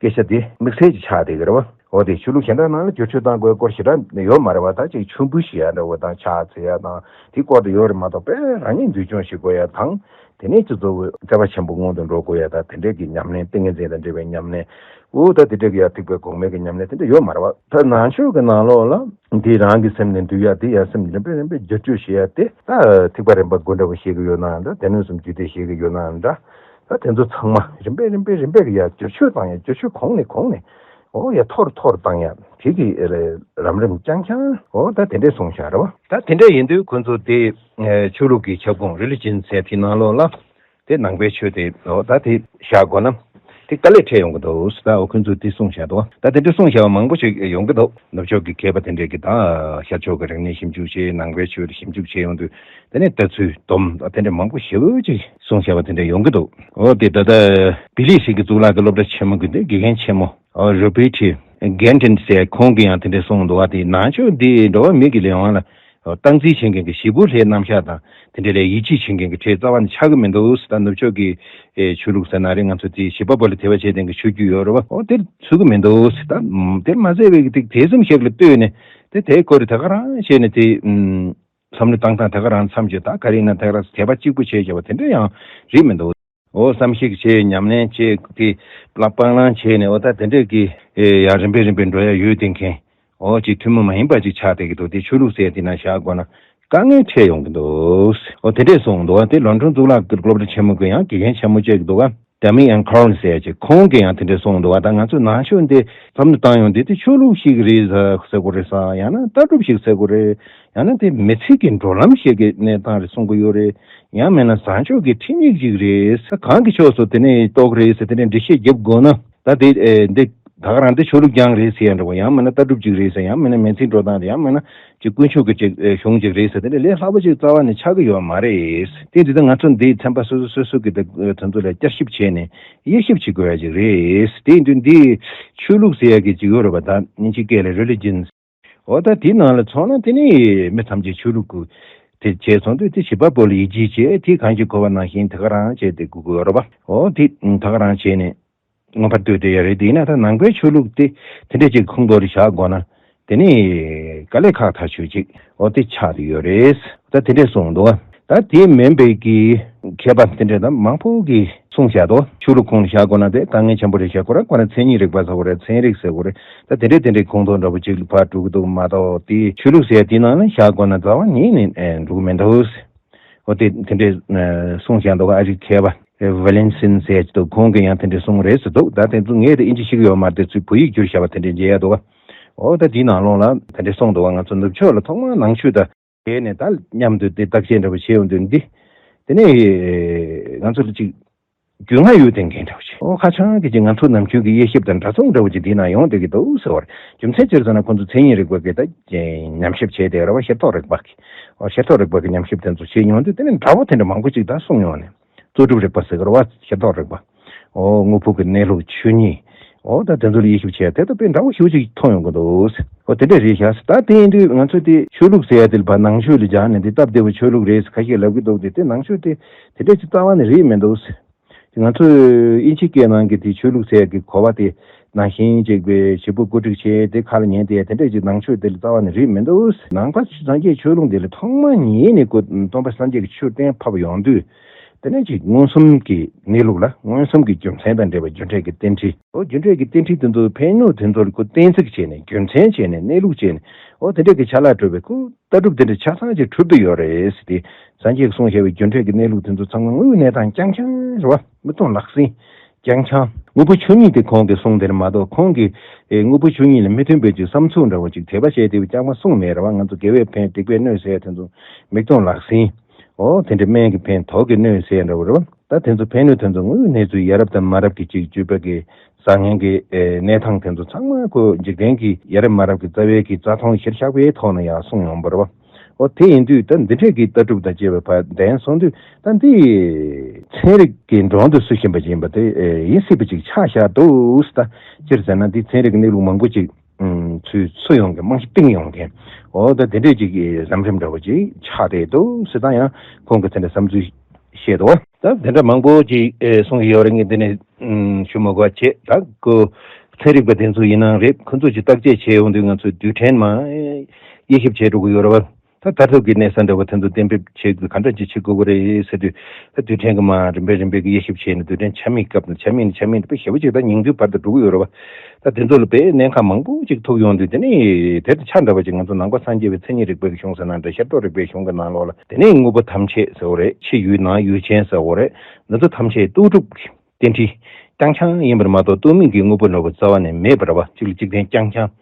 སྐད་ཆ་འདི་དམིགས་བསལ་གྱི་ཆགས་བསྡད་ཀྱི་རེད་བ། འོ་དེ་ཆོས་ལུགས་གཞན་དག་ནང་ལ་བསྒྱུར་བཅོས་བཏང་དགོས་སྐོར་ཞེ་དྲག་ཡོད་མ་རེད་བ། ད་ཅིག་མཆོད་འབུལ་ཞུ་ཡ་འདྲ་བོ་དང་ཕྱག་འཚལ་ཡ་དང་དེ་སྐོར་དུ་ཡོད་རེད་མ་གཏོགས། དཔེ་རང་ཉིད་འདུལ་སྦྱོང་བྱེད་དགོས་ཡ་དང་། དེ་ནས་སྤྱི་གཙོ་བོ་བརྩེ་བ་ཆེན་པོ་སྔོན་དུ་འགྲོ་དགོས་ཡ་དང་། དེ་འདྲས་ཀྱི་ཉམས་ལེན། ཏིང་ངེ་འཛིན་དང་འབྲེལ་བའི་ཉམས་ལེན། འོ་ད་དེ་འདྲས་ཀྱི་ཡ་ཐེག་པའི་གོང་མའི་གི་ཉམས་ལེན་དེ་འདྲ་ཡོད་མ་རེད་བ། ད་ནང་ཆོས་ཀྱི་ནང་ལོགས་ལ་འདི་རང་གི་སེམས་ནི་འདུལ་ཡ་དེ་ཡ་སེམས་རིམ་པས་རིམ་པས་བསྒྱུར་བཅོས་བྱེད་ཡ་དེ། ད་ཐེག་པ་རིམ་པ་དགུ་འདྲ་བོ་བཤད་གི་ཡོད་ནའང་འདྲ། སྡེ་སྣོད་གསུམ་རྒྱུད་སྡེ་བཤད་གི་ཡོད་ནའང་འདྲ། ད་དེ་ཚོ་ཚང་མ་རིམ་པས་རིམ་པས་རིམ་པས་ཀྱི་ཡ་བསྒྱུར་བཅོས་བཏང་ཡ། བསྒྱུར་བཅོས་གོང་ནས་གོང་ནས། འོ་ཡ་མཐོ་རུ་མཐོ་རུ་བཏང་ཡ། དེ་གི་ལམ་རིམ་རྐྱང་རྐྱང་། འོ་ད་དེ་འདྲས་གསུངས་བཞག་རེད་བ། ད་དེ་འདྲས་ཡིན་དུས་ཁོ་ཚོ་དེ་ཆོས་ལུགས་ཀྱི་ཁྱབ་ཁོངས། རི་ལི་ཇན་ཟེར་དེ་ནང་ལོགས་ལ་དེ་ནང་པའི་ཆོས་དེ། འོ་ད་དེ་བཞག་དགོས་ན་དེ་དཀའ་ལས་འཕྲད་ཡོང་གི་འདུག་ཟེར། ད་འོ་ཁོ་ཚོས་དེ་གསུངས་བཞག་འདུག་ད་དེ་འདྲས་གསུངས་བཞག་པ་མང་པོ་ཞིག་ཡོང་གི་འདུག་ནུབ་ཕྱོགས་ཀྱི་མཁས་པ་དེ་འདྲས་ཀྱིས་ད་ཤར་ཕྱོགས་ཀྱི་རིག་གནས་ཞིབ་འཇུག་བྱས། ནང་པའི་ཆོས་ལ་ཞིབ་འཇུག་བྱས་ཡོང་དུས། དེ་ནས་ལྟ་ཚུལ་སྡོམ་དེ་འདྲ་མང་པོ་ཞེ་པོ་ཅིག་གསུངས་བཞག་པ་དེ་འདྲ་ཡོང་གི་འདུག་འོ་དེ་ད་ལྟ་བི་ལི་སི་གི་གཙུག་ལག་གི་སློབ་གྲྭ་ཆེན་མོ་གི་དེ་དགེ་རྒན་ཆེན་མོ། འོ་རོ་བྷེ་ཊི་གྷན་ཏན་ཟེར། ཁོང་གིས་ཡང་དེ་འདྲ་གསུངས་འདུག་བ། དེ་ནང་ཆོས་འདི་འགྲོ་བ་མི་གི་ལས་དབང་ལ་སྟངས་འཛིན་བྱེད་མཁན་གྱི་གཞིས་སྤོ་ལྷའི་རྣམ་གཞག་དང་དེ་འདྲ་ལ་ཡིད་ཆེས་བྱེད་མཁན་གྱི་གྲས་རྩ་བ་ནས་ཆགས་ཀྱི་མི་འདུག་ཟེར། ད་ནུབ་ཕྱོགས་ཀྱི་ཨེ་ཆོས་ལུགས་ཟེར་ན་རེད། ང་ཚོ་དེ་བྱིས་པ་པོ་ལ་དད་པ་བྱེད་མཁན་གྱི་ཆོས་བརྒྱུད་ཡོད་རེད་བ། འོ་དེར་ཚུད་ཀྱི་མི་འདུག་ཟེར། ད་དེར་མ་ཟད་པའི་གི་དེ་དེ་ཙམ་ཞིག་ལ་ལྟོས་ནས་དེ་དེའི་སྐོར་དེ་ག་རང་བྱས་ནས་དེ། བསམ་བློ་བཏང་སྟངས་དེ་ག་རང་མཚམས་ཀྱི་ད་ག་རེ་ཡིན་ན་དེ་ག་རང་དད་པ་གཅིག་པུ་བྱས་བྱས་པ་དེ་འདྲ་ཡང་རེད་མི་འདུག་འོ་བསམ་གཞིག་བྱས། ཉམས་ལེན་བྱས། དེ་སྤང་བླང་བྱས་ནས། འོ་ད་དེ་འདྲས་ཀྱི་ཨེ་ཡང་རིམ་པས་རིམ་པས་འགྲོ་ཡ་ཡོད་དེ་མཁན། འོ་ཅིག་ཐུན་མོང་མ་ཡིན་པ་ཅིག་ཆགས་བསྡད་ཀྱི་འདུག་དེ་ཆོས་ལུགས་ཟེར་དེ་ན་བཞག་དགོས་ན་དཀའ་ངལ་འཕྲད་ཡོང་གི་འདུག་འོ་དེ་འདྲས་གསུངས་འདུག་དེ་ལོན་ཌོན་གཙུག་ལག་གི་སློབ་གྲྭ་ཆེན་མོ་གི་ཡང་དགེ་རྒན་ཆེན་མོ་བཅས་ཀྱི་འདུག་ག Jamie Alcorn ཟེར་ཅིག་ཁོང་གིས་ཡང་དེ་འདྲ་གསུངས་འདུག་བ། ད་ང་ཚོས་ནང་ཆོས་འདི་བསམ་བློ་བཏང་ཡོང་དུས་དེ་ཆོས་ལུགས་ཤིག་རེད་ཟེར་དགོས་རེད་ཟེར། ཡང་ན་ལྟ་གྲུབ་ཞིག་ཟེར་དགོས་རེད། ཡང་ན་དེ་མི་ཚེ་གི་འགྲོ་ལམ་ཞིག་གི་གནས་སྟངས་རེད་གསུང་གི་ཡོད་རེད། ཡང་མིན་ན་བཟང་སྤྱོད་ཀྱི་ཁྲིམས་ཡིག་ཅིག་རེད་ཟེར། གང་གི་ཕྱོགས་སུ་དེ་ནས་གཏོགས་རེད་ཟེར་དེ་འདྲ་འགྲེལ་བཤད་རྒྱབ་དགོས་ན། ད་དེ་ཨེ་འདི་ད་ག་རང་འདི་ཆོས་ལུགས་རྐྱང་རེད་ཟེར་ཡ་འདྲ་བོ། ཡང་མིན་ན་ལྟ་གྲུབ་ཅིག་རེད་ཟེར། ཡང་མིན་ན་མི་ཚེའི་འགྲོ་སྟངས་རེད། ཡང་མིན་ན་ཅིག་དཀོན་མཆོག་གི་ཅིག་ཨེ་གཞུང་ཅིག་རེད་ཟེར། དེ་འདྲ་ལས་སླ་པོ་ཅིག་རྩ་བ་ནས་ཆགས་ཀྱི་ཡོད་མ་རེད། དེ་འདི་ད་ང་ཚོ་འདི་ཚན་པ་སོ་སོ་སོ་སོ་གི་ད་དོན་ཚོ་ལ་བསྐྱར་ཞིབ་བྱས་ནས་དབྱེ་ཞིབ་བྱེད་དགོས་ཡ་ཅིག་རེད། དེ་འདི་འདི་ཆོས་ལུགས་ཟེར་ཡ་གི་ཅིག་ཡོད་རེད་པ། ད་དབྱིན་ཇི་སྐད་ལ་religions། འོ་ད་དེའི་ནང་ལ་མཚོན་ན་དེ་ནི་མི་ཐམས་ཅད་ཆོས་ལུགས་ཀྱི་དེ་བྱས་སོང་དུས་དེ་བྱེད་པ་པོ་ལ་ཡིད་ཆེས་བྱས། དེ་གང་ཞིག་གོ་བ་ནང་བཞིན་དེ་ག་རང་བྱས་ཏེ་དགོས་ཀྱི་ཡོད་རེད་པ། འོ་དེ་ད་ག་རང་བྱས་ནས་མངོན་པར་བསྟོད་བསྡད་ཡ་རེད། དེ་ཡིན་ན་ད་ནང་པའི་ཆོས་ལུགས་དེ་དེ་འདྲས་ཅིག་ཁོངས་གཏོགས་ལ་བཞག་དགོས་ན་དེ་ནི་དཀའ་ལས་ཁག་ཐག་ཆོད་ཅིག་འོ་དེ་ཆགས་བསྡད་ཡོད་རེད། ད་དེ་འདྲས་གསུངས་འདུག་ད་དེ་མིན་པའི་གི་མཁས་པ་དེ་འདྲས་ད་མང་པོ་གིས་གསུངས་བཞག་འདུག་ཆོས་ལུགས་ཁོངས་ལ་བཞག་དགོས་ན་དེ་དཀའ་ངལ་ཆེན་པོ་རེད་བཞག་ཁོ་རང་ཁོ་རང་མཚན་ཉིད་རིག་པ་ཟེར་དགོས་རེད། ཚན་རིག་ཟེར་དགོས་རེད། ད་དེ་འདྲས་དེ་འདྲས་ཁོངས་གཏོགས་འདྲ་པོ་ཅིག་ལ་ཕར་འགྲོ་གི་འདུག་མ་གཏོགས། དེ་ཆོས་ལུགས་ཟེར་ཡ་དེའི་ནང་ལ་བཞག་དགོས་ན་རྩ་བ་ཉིད་ནས་ཨེ་འགྲོ་གི་མི་འདུག་འོ་དེ་དེ་འདྲས་ཨེ་གསུངས་བཞག་འདུག་ཨ་རིའི་མཁས་པ་ཨེ་ཝེ་ལིན་སིན་ཟེར་གྱི་འདུག་ཁོང་གིས་ཡང་དེ་འདྲས་གསུངས་རེད་ཟེར་འདུག་ད་དེ་ཚོ་ངས་དེ་ཨིན་ཇི་ཤེས་ཀྱི་ཡོད་མ་རེད། དེ་ཚོས་བོད་ཡིག་བསྒྱུར་བཞག་པ་དེ་འདྲས་མཇལ་ཡ་འདུག་འོ་ད་དེའི་ནང་ལོགས་ལ་དེ་འདྲས་གསུངས་འདུག་ང་ཚོ་ནུབ་ཕྱོགས་ལ་ཐོག་མར་ནང་ཆོས་དང་། དེ་ནས་ད་མཉམ་དུ་དེ་བརྟག་དཔྱད་འདྲ་པོ་བྱས་ཡོང་དུས་འདི། དེ་ནས་ང་ཚོ་ལ་ཅིག་རྒྱུས་མངའ་ཡོད་དེ་འགན་འདྲ་པོ་ཅིག་འོ་ཁ་བྱང་གི་ཅིག་ང་ཚོ་ནམ་རྒྱུན་གྱི་དབྱེ་ཞིབ་དང་འདྲ་མཚུངས་འདྲ་པོ་ཅིག་འདི་ན་ཡོང་བསྡད་ཀྱི་འདུག་ཟེར་བ་རེད། རྒྱུ་མཚན་ཅི་རེད་ཟེར་ན་ཁོང་ཚོ་མཚན་ཉིད་རིག་པ་གི་ད་ཉམས་ཞིབ་བྱས་དེ་རེད་བ། ཤེས་རྟོགས་རིག་པ་གི་འོ་ཤེས་རྟོགས་རིག་པ་གི་ཉམས་ཞིབ་དེ་ཚོ་བྱས་ཡོང་དུས་དེ་ནས་འདྲ་པོ་དེ་འདྲ་མང་པོ་ཅིག་ད་གསུངས་ཡོང་ནས། རྩོད་སྒྲུབ་རིག་པ་ཟེར་གི་རེད་བ། ཤེས་རྟོགས་རིག་པ། འོ་དངོས་པོ་གི་གནས་ལུགས་ཆོས་ཉིད། འོ་ད་དེ་ཚོ་ལ་དབྱེ་ཞིབ་བྱས་དེ་ལྟ་བུའི་འདྲ་བོ་ཞེ་པོ་ཅིག་མཐོང་ཡོང་གི་འདུག་འོ་དེ་འདྲ་རེད་ཤག་ད་དེ་ཡིན་དུས་ང་ཚོས་དེ་ཆོས་ལུགས་ཟེར་ཡ་དེ་ལ་ཕར་ནང་ཆོས་ལ་སྦྱར་ནས་དེ་སྟབས་བདེ་བོ་ཆོས་ལུགས་རེད་ཟེར་ཁ་ཤས་ལབ་ཀྱི་འདུག་དེ་དེ་ནང་ཆོས་དེ་དེ་འདྲ་ཅིག་རྩ་བ་ནས་རེད་མི་འདུག་དེ་ང་ཚོས་དབྱིན་ཇི་སྐད་ནང་གི་དེ་ཆོས་ལུགས་ཟེར་ཡ་གི་གོ་བ་དེ་ནང་བཞིན་ཅིག་པའི་བྱེད་པོ་བཀོད་སྒྲིག་བྱས་དེ་ཁ་ལ་ཉན་དེ་དེ་འདྲ་ཅིག་ནང་ཆོས་དེ་ལ་རྩ་བ་ནས་རེད་མི་འདུག་ནང་པ་སངས་རྒྱས་ཆོས་ལུགས་འདི་ལ་ཐོག་མ་ཉིད་ནས་ཁོ་སྟོན་པ་སངས་རྒྱས་ཀྱི་ཆོས་གཏན་ཕབ་ཡོང་དུས། དེ་ནས་ཅིག་མངོན་སུམ་གྱི་གནས་ལུགས་ལ་མངོན་སུམ་གྱི་རྒྱུ་མཚན་དང་འབྲེལ་བའི་རྒྱུ་འབྲས་ཀྱི་རྟེན་འབྲེལ། འོ་རྒྱུ་འབྲས་ཀྱི་རྟེན་འབྲེལ་དེ་ཚོ་ཕན་གནོད་དེ་ཚོ་ལ་ཁོ་གཏན་ཚིགས་བྱས་ནས་རྒྱུ་མཚན་བྱས་ནས་གནས་ལུགས་བྱས་ནས་འོ་དེ་འདྲས་ཀྱི་ཆ་ལག་གྲུབ་པའི་ཁོ་ལྟ་གྲུབ་དེ་འདྲ་ཆ་ཚང་ཅིག་གྲུབ་བསྡད་ཡོད་རེད་ཟེར་ཏེ། སངས་རྒྱས་ཀྱིས་གསུངས་བཞག་པའི་རྒྱུ་འབྲས་ཀྱི་གནས་ལུགས་དེ་ཚོ་ཚང་མ་དངོས་ཡོད་གནས་སྟངས་རྐྱང་རྐྱང་རེད་བ། མིག་མཐོང་ལག་ཟིན། རྐྱང་རྐྱང་། དངོས་པོ་ཆོས་ཉིད་དེ་ཁོང་གིས་གསུངས་དེ་རེད་མ་གཏོགས་ཁོང་གིས་ཨེ་དངོས་པོ་ཆོས་ཉིད་ལ་མི་མཐུན་པའི་ཅིག་བསམ་ཚུལ་འདྲ་བོ་ཅིག་དད་པ་བྱས་དེ་བས་རྐྱང་མ་གསུངས་མེད་རེད་བ། ང་ཚོ་དགེ་བས་ཕན་སྡིག་པས་གནོད་ཟེར་ཡ་དེ་ཚོ་མིག་མཐོང་ལག་ཟིན། འོ་དེ་འདྲ་སྨན་གྱིས་ཕན་དོགས་ཀྱིས་གནོད་ཟེར་འདྲ་བོ་རེད་བ། ད་དེ་ཚོ་ཕན་གནོད་དེ་ཚོ་དངོས་ཡོད་གནས་ཚུལ་ཡ་རབས་དང་མ་རབས་ཀྱི་ཅིག་སྤྱོད་པ་གི་བཟང་ངན་གྱི་ཨེ་གནས་སྟངས་དེ་ཚོ་ཚང་མ་ཁོ་འཇིག་རྟེན་གྱི་ཡ་རབས་མ་རབས་ཀྱི་རྩ་བའི་གི་རྩ་མཐོང་གཞིར་བཞག་པའི་ཐོག་ནས་ཡང་གསུངས་ཡོང་བ་རེད་བ། འོ་དེ་ཡིན་དུས་ད་འདི་འདྲས་ཀྱི་ལྟ་གྲུབ་དང་བཅས་པའི་བར་ལྡན་སོང་དུས་ད་འདི་ཚན་རིག་གི་འགྲོ་འདུག་སུ་ཞིག་ཡིན་པ་དེ་ཨེ་ཡིན་སྲིད་པ་ཅིག་ཆགས་བཞག་འདུག་ད་སྤྱིར་བྱས་ན་འདི་ཚན་རིག་གི་གནས་ལུགས་མང་པོ་ཅིག་ཚུར་ཚུར་ཡོང་མཁན་རྨང་གཞི་བཏིང་ཡོང་མཁན། འོ་ད་དེ་འདྲས་ཅིག་གི་ལམ་རིམ་འདྲ་བོ་ཅིག་ཆགས་བསྡད་འདུག་ཟེར་ད་ཡང་ཁོང་གི་དེ་འདྲ་བསམ་ཚུལ་བཤད་འདུག་ད་དེ་འདྲ་མང་པོ་ཅིག་ཨེ་གསུང་གི་ཡོད་རེད། ངས་འདི་ནས་ཨུམ་ཞུ་མ་དགོས་པ་བྱས། ད་ཁོ་ཚན་རིག་པ་དེ་ཚོ་ཡིན་ནའང་རེད། ཁོ་ཚོ་ཅིག་བརྟག་དཔྱད་བྱས་ཡོང་དུས་ང་ཚོས་རྡུལ་ཕྲན་མ་དབྱེ་ཞིབ་བྱས་འགྲོ་གི་ཡོད་རེད་བ། ད་ད་ཐུག་གི་གནས་ས་འདྲ་བོ་དེ་ཚོ་གཏན་འབེབས་བྱེད་དགོས་ག་འདྲ་ཅིག་བྱེད་དགོས་ཀྱི་རེད་ཟེར་དུས། ད་རྡུལ་ཕྲན་གྱི་མར་རིམ་པས་རིམ་པས་ཀྱི་དབྱེ་ཞིབ་བྱས་ནས་རྡུལ་ཕྲན་ཆ་མེད་སྐབས་དང་ཆ་མེད་ནས་ཆ་མེད་དུ་དཔེ་ཞེ་པོ་ཅིག་ད་ཉིང་རྡུལ་བར་དུ་འགྲོ་གི་ཡོད་རེད་བ། ད་དེ་ཚོ་ལ་དཔེ་གནད་འགག་མང་པོ་ཅིག་ཐུག་ཡོང་དུས། དེ་ནས་དེར་ཆ་འདྲ་བ་ཅིག་ང་ཚོ་ནང་པ་སངས་རྒྱས་པའི་མཚན་ཉིད་རིག་པའི་གཞུང་ཟེར་ན་འདྲ། ཤེས་རྟོགས་རིག་པའི་གཞུང་གི་ནང་ལོགས་ལ་དེ་ནས་དངོས་པོ་ཐམས་ཅད་ཟེར་བ་རེད། ཕྱི་ཡུལ་ནང་ཡུལ་ཅན་ཟེར་བ་རེད། འདི་ཚོ་ཐམས་ཅད་རྟོག་སྒྲུབ་ཀྱི་རྟེན་འབྲེལ་རྐྱང་རྐྱང་ཡིན་པར་མ་གཏོགས་རྟོག་མིན་གྱི་དངོས་པོ་འདྲ་བོ་རྩ་བ་ནས་མེད་པ་རེད་བ། གཅིག་ལ་གཅིག་བརྟེན་རྐྱང་རྐྱང་།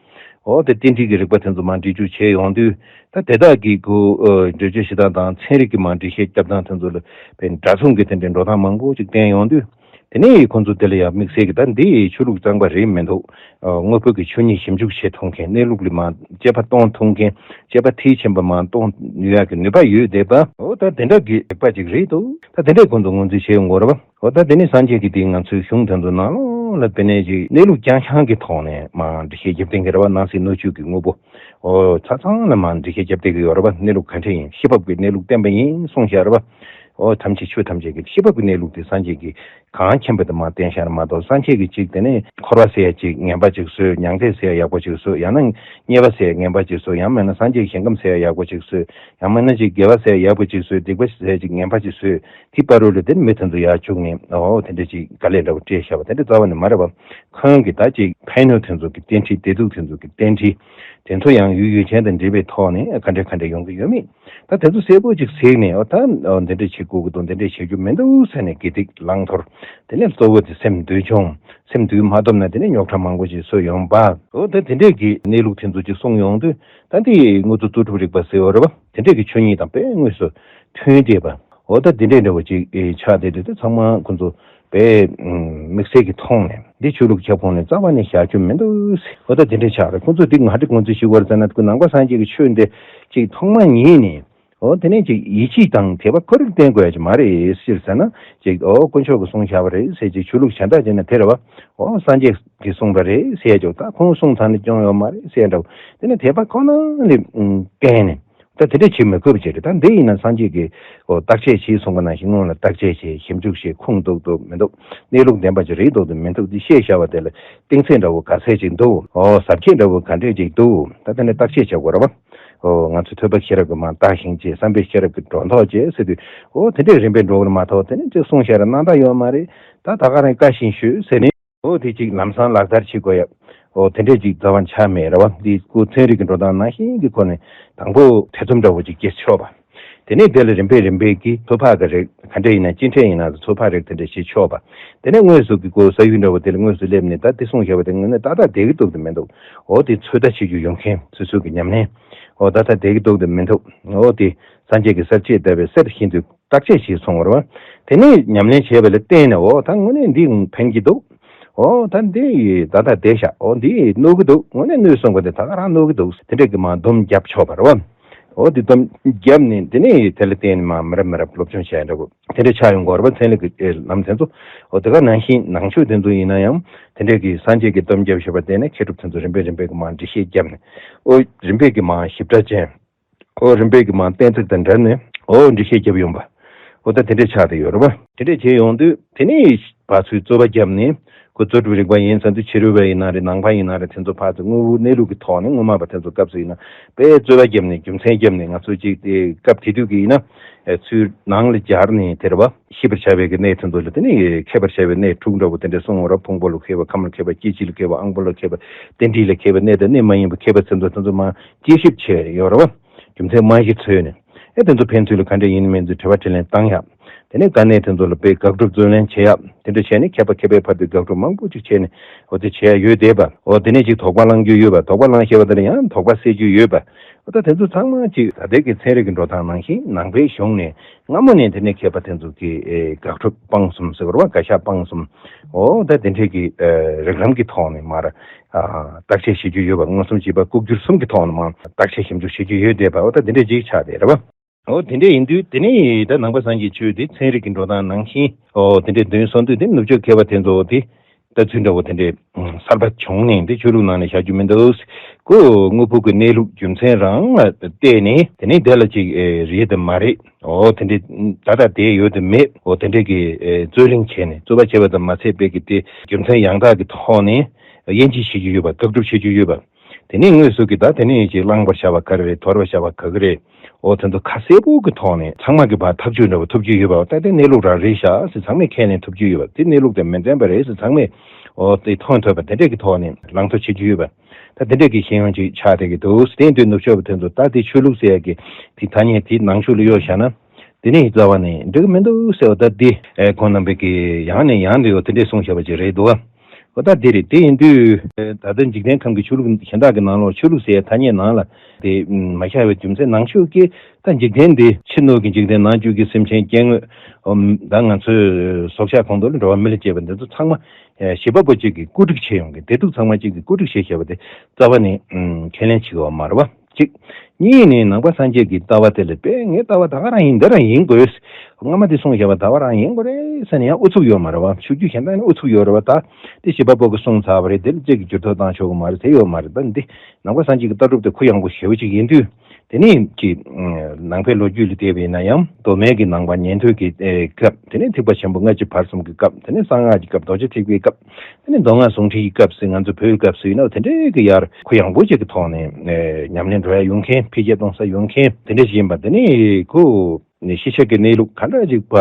འོ་དེ་རྟེན་འབྲེལ་གྱི་རིག་པ་དེ་ཚོ་མར་འགྲེལ་བརྗོད་བྱས་ཡོང་དུས། ད་དེ་དག་གི་གོ་འགྲེལ་བརྗོད་བྱེད་སྟངས་དང་ཚན་རིག་གི་མར་འགྲེལ་བཤད་རྒྱབ་སྟངས་དེ་ཚོ་ལ་དཔེ་འདྲ་མཚུངས་ཀྱི་དེ་འདྲའི་འགྲོ་སྟངས་མང་པོ་ཅིག་བསྟན་ཡོང་དུས། དེ་ནས་ཁོང་ཚོ་དེ་ལ་ཡང་དམིགས་བསལ་གྱི་ད་འདི་ཆོས་ལུགས་གཙང་མ་རེད་མི་འདུག་དངོས་པོ་གི་ཆོས་ཉིད་ཞིབ་འཇུག་བྱེད་ཐུབ་མཁན། གནས་ལུགས་ལ་མར་དཔྱད་པ་གཏོང་ཐུབ་མཁན། དཔྱད་པ་མཐིལ་ཕྱིན་པ་མར་གཏོང་ནུས་ཡག་གི་ནུས་པ་ཡོད་བསྡད་པ། འོ་ད་དེ་འདྲ་གི་རིག་པ་ཅིག་རེད་འདུག་ད་དེ་འདྲས་ཁོང་ཚོ་ངོས་འཛིན་བྱེད་ཡོང་གི་ཡོད་རེད་བ། འོ་ད་དེ་ནི་སངས་རྒྱས་ཀྱིས་དེ་ང་ཚོའི་གཞུང་དེ་ཚོ་ནང་ལོགས་ལ་དཔེར་ན་ཅིག་གནས་ལུགས་རྐྱང་རྐྱང་གི་ཐོག་ནས་མར་འགྲེལ་བཤད་རྒྱབ་བསྟན་གྱི་རེད་བ། སྣང་སྲིད་སྣོད་བཅུད་ཀྱི་དངོས་པོ། འོ་ཆ་ཚང་ལ་མར་འགྲེལ་བཤད་རྒྱབ་བསྡད་ཀྱི་ཡོད་རེད་བ། གནས་ལུགས་ག་འདྲ་ཡིན། ཤེས་རབ་ཀྱི་གནས་ལུགས་བསྟན་པ་ཡིན་གསུངས་བཞག་རེད་བ། འོ་ཐམས་ཅད་ཆོས་ཐམས་ཅད་ཀྱི་ཤེས་རབ་ཀྱི་གནས་ལུགས་དེ་སངས་རྒྱས་ཀྱིས་གང་མཁྱེན་པ་དེ་མར་བསྟན་བཞག་ནས་མ་གཏོགས། སངས་རྒྱས་ཀྱིས་ཅིག་དེ་ནས་འཁོར་བ་ཟེར་ཡ་ཅིག་ངན་པ་ཅིག་བཟོས། མྱང་འདས་ཟེར་ཡ་ཡག་པོ་ཅིག་བཟོས། ཡང་ན་མཉེས་པ་ཟེར་ཡ་ངན་པ་ཅིག་བཟོས། ཡང་མིན་ན་སངས་རྒྱས་ཞིང་ཁམས་ཟེར་ཡ་ཡག་པོ་ཅིག་བཟོས། ཡང་མིན་ན་ཅིག་དགེ་བ་ཟེར་ཡ་ཡག་པོ་ཅིག་བཟོས། སྡིག་པ་ཟེར་ཡ་ཅིག་ངན་པ་ཅིག་བཟོས། དེའི་བར་རོལ་ལ་དེར་མི་དེ་ཚོ་ཡར་བཅུག་ནས་འོ་དེ་འདྲ་ཅིག་དཀའ་ལས་འདྲ་བོ་སྤྲད་བཞག་པ་དེ་འདྲ་རྩ་བ་ནས་མ་རེད་བ། ཁོང་གིས་ད་ཅིག་ཕན་གནོད་དེ་ཚོ་གི་རྟེན་འབྲེལ། བདེ་སྡུག་དེ་ཚོ་གི་རྟེན་འབྲེལ། དེ་ཚོ་ཡང་ཡུལ་ཡུལ་ཅན་དང་འབྲེལ་བའི་ཐོག་ནས་ག་འདྲ་ག་འདྲ་ཡོང་གི་ཡོད་མེད། ད་དེ་ཚོ་གསལ་པོ་ཅིག་གཟིགས་ནས། འོ་ད་འདི་འདྲ་བྱེད་དགོས་ཀྱི་འདུག་འདི་འདྲ་བྱེད་རྒྱུ་མི་འདུག་ཟེར་ནས་དགེ་སྡིག་བླང་དོར། དེ་ནས་གཙོ་བོ་དེ་སེམས་འདུལ་སྦྱོང་། སེམས་འདུལ་མ་ཐུབ་ན་དེ་ནས་རྙོག་དྲ་མང་པོ་ཞིག་བཟོ་ཡོང་པ། འོ་ད་དེ་འདྲས་ཀྱི་གནས་ལུགས་དེ་ཚོ་ཅིག་གསུངས་ཡོང་དུས། ད་འདི་དངོས་གཙོ་རྩོལ་སྒྲུབ་རིག་པ་ཟེར་བ་རེད་བ། དེ་འདྲས་ཀྱི་ཆོས་ཉིད་དང་དཔེ་དངོས་སུ་མཐུན་བསྡད་པ། འོ་ད་དེ་འདྲས་འདྲ་བོ་ཅིག་ཨེ་ཆགས་བསྡད་དུས། དེ་ཚང་མ་ཁོ་ཚོ་དཔེ་དམིགས་བསལ་གྱི་ཐོག་ནས་འདི་ཆོས་ལུགས་ཁྱབ་ཁོངས་ནས་རྩ་བ་ནས་བཞག་རྒྱུ་མི་འདུག་ཟེར། འོ་ད་དེ་འདྲས་ཆགས་རེད། ཁོ་ཚོ་འདི་ང་འདྲི་ཁོ་ཚོ་ཞིག་བར་ཟེར་ན། ཁོ་ནང་པ་སངས་རྒྱས་ཀྱི་ཆོས་འདི་ཅིག་ཐོག་མ་ཉིད་ནས། འོ་དེ་ནས་ཅིག་ཡིད་ཆེས་དང་དད་པ་ཁོ་རང་བསྟེན་དགོས་ཡ་ཅིག་མ་རེད། ཅིར་ཟེར་ན་ཅིག་འོ་དཀོན་མཆོག་གིས་གསུངས་བཞག་པ་རེད་ཟེར། ཅིག་ཆོས་ལུགས་གཞན་དག་ཅིག་ན་དེ་རེད་བ། འོ་སངས་རྒྱས་ཀྱིས་གསུངས་པ་རེད་ཟེར་ཡ་ཅིག་ད་ཁོང་གསུངས་ཚར་ནས་སྐྱོན་ཡོད་མ་རེད་ཟེར་ཡ་འདྲ་བོ། དེ་ནས་དད་པ་ཁོ་ན་ལས་བསྟེན་ནས། ད་དེ་འདྲ་བྱེད་མི་དགོས་པ་ཅིག་རེད། ད་འདི་ཡིན་ན་སངས་རྒྱས་ཀྱིས་འོ་བརྟག་དཔྱད་བྱེད་གསུངས་པ་ནང་བཞིན་སྔོན་ལ་བརྟག་དཔྱད་བྱེད། ཞིབ་འཇུག་བྱེད། ཁུངས་གཏུག་འདུག་མི་འདུག་གནས་ལུགས་བདེན་པ་ཅིག་རེད་འདུག་འདུག་མི་འདུག་འདི་ཤེས་བྱ་བ་དེ་ལ་གཏིང་ཚད་འདྲ་བོ་ག་ཚད་ཅིག་འདུག་འོ་ཟབ་ཁྱད་འདྲ་བོ་ག་འདྲས་ཅིག་འདུག་ད་དེ་ནས་བརྟག་དཔྱད་བྱེད་དགོས་རེད་བ། འོ་ང་ཚོས་ཐོས་པ་ཤེས་རབ་ཀྱིས་མར་བརྟགས་ཤིང་དཔྱད། བསམ་པའི་ཤེས་རབ་ཀྱིས་སྒྲོ་འདོགས་བཅད་ཟེར་དུས། འོ་དེ་འདྲས་རིམ་པས་འགྲོ་གི་རེད་མ་གཏོགས། དེ་ནས་ཅིག་གསུངས་བཞག་རེད་སྣང་དག་ཡོད་མ་རེད། ད་ད་ག་རང་བཀའ་བཞིན་ཞུས་ཟེར་ནས། འོ་དེ་ཅིག་ལམ་སང་ལག་བསྟར་བྱེད་དགོས་ཡ། འོ་དེ་འདྲས་ཅིག་རྩ་བ་ཆགས་མེད་རེད་བ། འདི་ཁོ་ཚན་རིག་གི་འགྲོ་སྟངས་ནང་བཞིན་གྱི་ཁོ་ནས་དང་པོ་ཐེ་ཚོམ་འདྲ་བོ་ཅིག་སྐྱེ་ཆོག་པ། དེ་ནས་དེ་ལ་རིམ་པས་རིམ་པས་ཀྱི་ཚོད་དཔག་གི་རིགས་ག་འདྲས་ཡིན་ན། སྤྱི་འཕྲལ་ཡིན་ན་ཚོད་དཔག་རིགས་དེ་འདྲས་བྱེད་ཆོག་པ། དེ་ནས་དངོས་སུ་གི་ཁོ་ས་ཡུལ་འདྲ་བོ་དེ་ལ་དངོས་སུ་སླེབས་ནས་ད་དེ་གསུངས་བཞག་པ་དེ་དངོས་གནས་ཏག་ཏག་བསྡད་ཀྱི་འདུག་དང་མི་འདུག་འོ་དེ་ཚོད་ལྟ་བྱེད་རྒྱུ་ཡོང་མཁན་སོ་སོ་གི་ཉམས་ལེན། འོ་ད་ལྟ་བསྡད་ཀྱི་འདུག་དང་མི་འདུག་འོ་དེ་སངས་རྒྱས་ཀྱི་གསལ་བྱེད་ལྟ་བུའི་གསེར་བཞིན་དུ་བརྟག་དཔྱད་བྱེད་གསུངས་པ་རེད་བ། དེ་ནས་ཉམས་ལེན་བྱས་པ་ལ་བརྟེན་ནས། འོ་ད་དངོས་གནས་འདི་ཕན་གྱི་འདུག་འོ་ད་འདི་ད་ལྟ་བསྡད་ཤག་འོ་འདི་གནོད་ཀྱི་འདུག་དངོས་གནས་གནོད་གསུངས་པ་དེ་ད་ག་རང་གནོད་ཀྱི་འདུག་དེ་འདྲས་ཀྱི་མར་སྡོམ་རྒྱབ་ཆོག་པ་རེད་བ། འོ་དེ་སྡོམ་རྒྱབ་ནས། དེ་ནས་དེ་ལ་བརྟེན་ནས་མར་མི་རབས་མི་རབས་སློབ་སྦྱོང་བྱས་འདྲ་བོ་དེ་འདྲས་ཆགས་ཡོང་གི་ཡོད་རེད་བ། ཚན་རིག་གི་ལམ་དེ་ཚོ། འོ་དེ་ག་ནང་བཞིན་ནང་ཆོས་དེ་ཚོ་ཡིན་ན་ཡང་དེ་འདྲས་ཀྱི་སངས་རྒྱས་ཀྱི་སྡོམ་རྒྱབ་བཞག་པ་དེ་ནས་མཁས་གྲུབ་དེ་ཚོ་རིམ་པས་རིམ་པས་ཀྱི་མར་འགྲེལ་བཤད་རྒྱབ་ནས། འོ་རིམ་པས་ཀྱི་མར་ཞིབ་ཕྲ་ཅན། འོ་རིམ་པས་ཀྱི་མར་གཏན་ཚིགས་དང་འབྲེལ་ནས་འོ་འགྲེལ་བཤད་རྒྱབ་ཡོང་པ། འོ་ད་དེ་འདྲས་ཆགས་བསྡད་ཡོད་རེད་པ། དེ་འདྲས་བྱས་ཡོང་དུས་དེ་ནས་ཕར་ཚུར་རྩོད་པ་བརྒྱབ་ནས། ཁོ་རྩོད་སྒྲུབ་རིག་པ་ཡིན་ཟེར་དུས་ཕྱི་རོལ་པ་ཡིན་ན་རེད། ནང་པ་ཡིན་ན་རེད། དེ་ཚོ་ཕར་ཚུར་དངོས་པོ་གནས་ལུགས་ཀྱི་ཐོག་ནས། དངོས་མ་པ་དེ་ཚོ་སྐབས་སུ་ཡིན་ན་དཔེ་རྩོད་པ་བརྒྱབ་ནས། རྒྱུ་མཚན་བརྒྱབ་ནས། ང་ཚོ་ཅིག་དེ་སྐབས་དེ་དུས་ཀྱི་ཡིན་ན་ཚུར་ནང་ལ་སྦྱར་ནས་དེ་རེད་པ། ཤེས་པར་བྱ་བའི་གི་གནས་དེ་ཚོ་ལ་དེ་ནས་མཁས་པར་བྱ་བའི་གནས་དྲུག་འདྲ་བོ་དེ་འདྲས་གསུངས་པ་རེད། ཕུང་པོ་ལ་མཁས་པ། ཁམས་ལ་མཁས་པ། སྐྱེ་མཆེད་ལ་མཁས་པ། དབང་པོ་ལ་མཁས་པ། རྟེན་འབྲེལ་ལ་མཁས་པ། གནས་དང་གནས་མ་ཡིན་པ་མཁས་པ་དེ་ཚོ། དེ་ཚོ་མར་དཔྱད་ཞིབ་བྱས་ཡོད་རེད་པ། རྒྱུ་མཚན་རྨང་གཞི་བཟོས་ནས། ཨེ་དེ་ཚོ་ཕན་ཚུན་ལ་ག་འདྲས་ཡིན་མིན་ཚོ་དྲི་བ་དྲིས་ལན་བཏང་ཡག་དེ་ནས་དཀའ་གནད་དེ་ཚོ་ལ་དཔེ་དགག་སྒྲུབ་རྩོད་ལེན་བྱེད་ཡག་དེ་འདྲ་བྱས་ནས། མཁས་པ་མཁས་པའི་བར་དུ་དགག་སྒྲུབ་མང་པོ་ཅིག་བྱས་ནས། འོ་དེ་བྱེད་ཡག་ཡོད་བསྡད་པ། འོ་དེ་ནས་ཅིག་དོགས་པ་བསླང་རྒྱུ་ཡོད་པ། དོགས་པ་བསླང་ཤེས་པ་དེ་ལ་ཡང་དོགས་པ་སེལ་རྒྱུ་ཡོད་པ། འོ་ད་དེ་ཚོ་ཚང་མ་ཅིག་ད་ལྟའི་གི་ཚན་རིག་གི་འགྲོ་སྟངས་ནང་བཞིན་ནང་པའི་གཞུང་ནས་སྔ་མོ་ནས་དེ་ནས་མཁས་པ་དེ་ཚོ་གིས་ཨེ་དགག་སྒྲུབ་སྤངས་གསུམ་ཟེར་བ་རེད་པ། བཀའ་ཤག་སྤངས་གསུམ། འོ་ད་དེ་འདྲས་ཀྱི་ཨེ་རིགས་ལམ་གྱི་ཐོག་ནས་མར་ཨ་བརྟག་དཔྱད་བྱེད་རྒྱུ་ཡོད་པ། མངོན་སུམ་བྱས་པ། ལྐོག་གྱུར་གསུམ་གྱི་ཐོག་ནས་མར་བརྟག་དཔྱད་ཞིབ་འཇུག་བྱེད་རྒྱུ་ཡོད་བསྡད་པ། འོ་ད་དེ་འདྲས་ཅིག་ཆགས་བསྡད་རེད་པ། འོ་དེ་འདྲས་ཡིན་དུས་དེ་ནས་ད་ནང་པ་སངས་རྒྱས་ཆོས་དེ་ཚན་རིག་གི་འགྲོ་སྟངས་ནང་བཞིན། འོ་དེ་འདྲས་འདོན་སོང་དུས། དེ་ནུབ་ཕྱོགས་མཁས་པ་དེ་ཚོ་དེ་ལྟ་ཚུལ་འདྲ་བོ་དེ་འདྲས་གསར་པ་བྱུང་ནས། དེ་ཆོས་ལུགས་ནང་ནས་བཞག་རྒྱུ་མི་འདུག་ཁོ་དངོས་པོ་གི་གནས་ལུགས་རྒྱུ་མཚན་རང་ལ་བལྟས་ནས། དེ་ནས་དེ་ལ་ཅིག་ཨེ་རེད་དམ་མ་རེད། འོ་དེ་འདྲས་ད་ལྟ་དེ་ཡོད་དམ་མེད། འོ་དེ་འདྲས་ཀྱི་ཨེ་རྩོད་གླེང་བྱས་ནས། རྩོད་པ་བྱས་པ་ཙམ་མ་ཚད་པའི་གི་དེ་རྒྱུ་མཚན་ཡང་དག་གི་ཐོག་ནས་དབྱེ་འབྱེད་བྱེད་རྒྱུ་ཡོད་པ། དགག་སྒྲུབ་བྱེད་རྒྱུ་ཡོད་པ། དེ་ནས་དངོས་སུ་གི་ད་དེ་ནས་ཅིག་བླང་བར་བྱ་བ་ག་རེ་རེད། དོར་བར་བྱ་བ་ག་གི་རེད། འོ་དེ་ཚོ་ཁ་གསལ་པོ་གི་ཐོག་ནས་ཚང་མ་གི་ཕར་ཐག་གཅོད་འདྲ་བོ་ཐོབ་རྒྱུ་ཡོད་པ། ད་དེ་གནས་ལུགས་རང་རེད་ཤག་ཟེར་ཚང་མས་ཁས་ལེན་ཐོབ་རྒྱུ་ཡོད་པ། དེ་གནས་ལུགས་དང་མི་འཚམ་པ་རེད་ཟེར་ཚང་མས་འོ་དེ་མཐོང་ཐུབ་པ། དེ་འདྲས་ཀྱི་ཐོག་ནས་བླང་དོར་བྱེད་རྒྱུ་ཡོད་པ། ད་དེ་འདྲས་ཀྱི་ཤེས་ཡོན་ཅིག་ཆགས་བསྡད་ཀྱི་འདུག་དེ་ཡིན་དུས་ནུབ་ཕྱོགས་པ་དེ་ཚོ་ད་དེ་ཆོས་ལུགས་ཟེར་ཡ་གི་དེ་ཐ་སྙད་དེ་ནང་ཆོས་ལ་གཡོགས་བཞག་ན། དེ་ནས་རྩ་བ་ནས་འགྲིག་གི་མི་འདུག་ཟེར་བ། ད་འདི་ཨེ་ཁོང་རྣམ་པས་ཀྱིས་ཡང་ནས་ཡང་དུ་འོ་དེ་འདྲས་གསུངས་བཞག་པ་ཅིག་རེད་འདུག་བ། འོ་ད་འདི་རེད། དེ་ཡིན་དུས་ཨེ་ད་ལྟ་འཇིག་རྟེན་ཁམས་ཀྱི་ཆོས་ལུགས་གཞན་དག་གི་ནང་ལོགས། ཆོས་ལུགས་ཟེར་ཡ་ཐ་སྙད་ནང་ལ་དེ་མ་བཞག་པའི་རྒྱུ་མཚན། ནང་ཆོས་ཀྱིས་ད་འཇིག་རྟེན་འདི་ཕྱི་སྣོད་ཀྱི་འཇིག་རྟེན། ནང་བཅུད་ཀྱི་སེམས་ཅན་སྐྱེ་དངོས། ཨོམ། ད་ང་ཚོའི་སྲོག་ཆགས་གོང་དུ་ལ་འགྲོ་བ་མི་ལ་སྐྱེས་པ་འདི་ཚོ་ཚང་མ་ཨེ་བྱེད་པ་པོ་གཅིག་གིས་བཀོད་སྒྲིག་བྱས་ཡོང་གི། བདེ་སྡུག་ཚང་མ་གཅིག་གིས་བཀོད་སྒྲིག་བྱས་བཞག་པ་དེ་རྩ་བ་ནས་ཨུམ་ཁས་ལེན་བྱེད་ཀྱི་ཡོད་མ་རེད་བ། གཅིག། གཉིས་ནས་ནང་པ་སངས་རྒྱས་ཀྱི་ལྟ་བ་དེ་ལ་དཔེ་ངའི་ལྟ་བ་ད་ག་རང་ཡིན། འདི་རང་ཡིན་དགོས། སྔ་མ་དེ་གསུངས་བཞག་པ་ད་ག་རང་ཡིན་དགོས་རེད་ཟེར་ནས་ཡང་ཨུ་ཚུགས་ཡོད་མ་རེད་བ། ཆོས་བརྒྱུད་གཞན་དག་ནས་ཨུ་ཚུགས་ཡོད་རེད་བ། ད་དེ་བྱེད་པ་པོ་གིས་གསུངས་ཚར་བ་རེད། དེ་ལ་ཅིག་གི་འགྱུར་ལྡོག་བཏང་ཆོག་གི་མ་རེད་ཟེར་ཡོད་མ་རེད། ད་འདི་ནང་པ་སངས་རྒྱས་ཀྱི་ལྟ་གྲུབ་དེ་གུ་ཡངས་པོ་ཞེ་པོ་ཅིག་ཡིན་དུས། དེ་ནས་ཀྱི་ནང་པའི་ལོ་རྒྱུས་ལ་བལྟས་པ་ཡིན་ན་ཡང་། མདོ་སྨད་ཀྱི་ནང་པ་ཉན་ཐོས་ཀྱི་ཨེ་སྐབས། དེ་ནས་ཐེག་པ་ཆེན་པོ་ལྔ་བཅུ་བར་གསུམ་གྱི་སྐབས། དེ་ནས་གསང་སྔགས་ཀྱི་སྐབས། རྡོ་རྗེ་ཐེག་པའི་སྐབས། དེ་ནས་མདོ་སྔགས་ཟུང་འབྲེལ་གྱི་སྐབས་ཟེར། ང་ཚོ་བོད་སྐབས་སུ་ཡིན་ན་དེ་འདྲའི་གི་ཡར་གུ་ཡངས་པོ་ཅིག་གི་ཐོག་ནས་ཨེ་ཉམས་ལེན་འགྲོ་ཡ་ཡོང་མཁན། འཕེལ་རྒྱས་གཏོང་ས་ཡོང་མཁན་དེ་འདྲ་ཞིག་ཡིན་པ། དེ་ནས་ཁོ་ནས་ཤེས་བྱ་གི་གནས་ལུགས་ག་འདྲ་ཅིག་པ་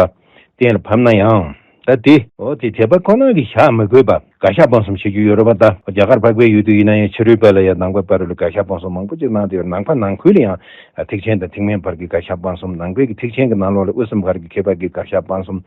གཏན་ལ་ཕབ་ན་ཡང་། ད་དེ་འོ་དེ་དད་པ་ཁོ་ན་གིས་བཞག་མི་དགོས་པ་བཀའ་ཤག་སྤང་གསུམ་བྱེད་རྒྱུ་ཡོད་རེད་པ། ད་རྒྱ་གར་འཕགས་པའི་ཡུལ་དུ་ཡིན་ན་ཡང་ཕྱི་རོལ་པ་ལ་ཡང་ནང་པ་བར་ལ་བཀའ་ཤག་སྤང་གསུམ་མང་པོ་ཅིག་གནང་བསྡད་ཡོད། ནང་པ་ནང་ཁུལ་ལ་ཡང་ཐེག་ཆེན་དང་ཐེག་དམན་བར་གྱི་བཀའ་ཤག་སྤང་གསུམ། ནང་པའི་གི་ཐེག་ཆེན་གྱི་ནང་ལོགས་ལ་དབུས་གཙང་བར་གྱི་མཁས་པ་གི་བཀའ་ཤག་སྤང་གསུམ།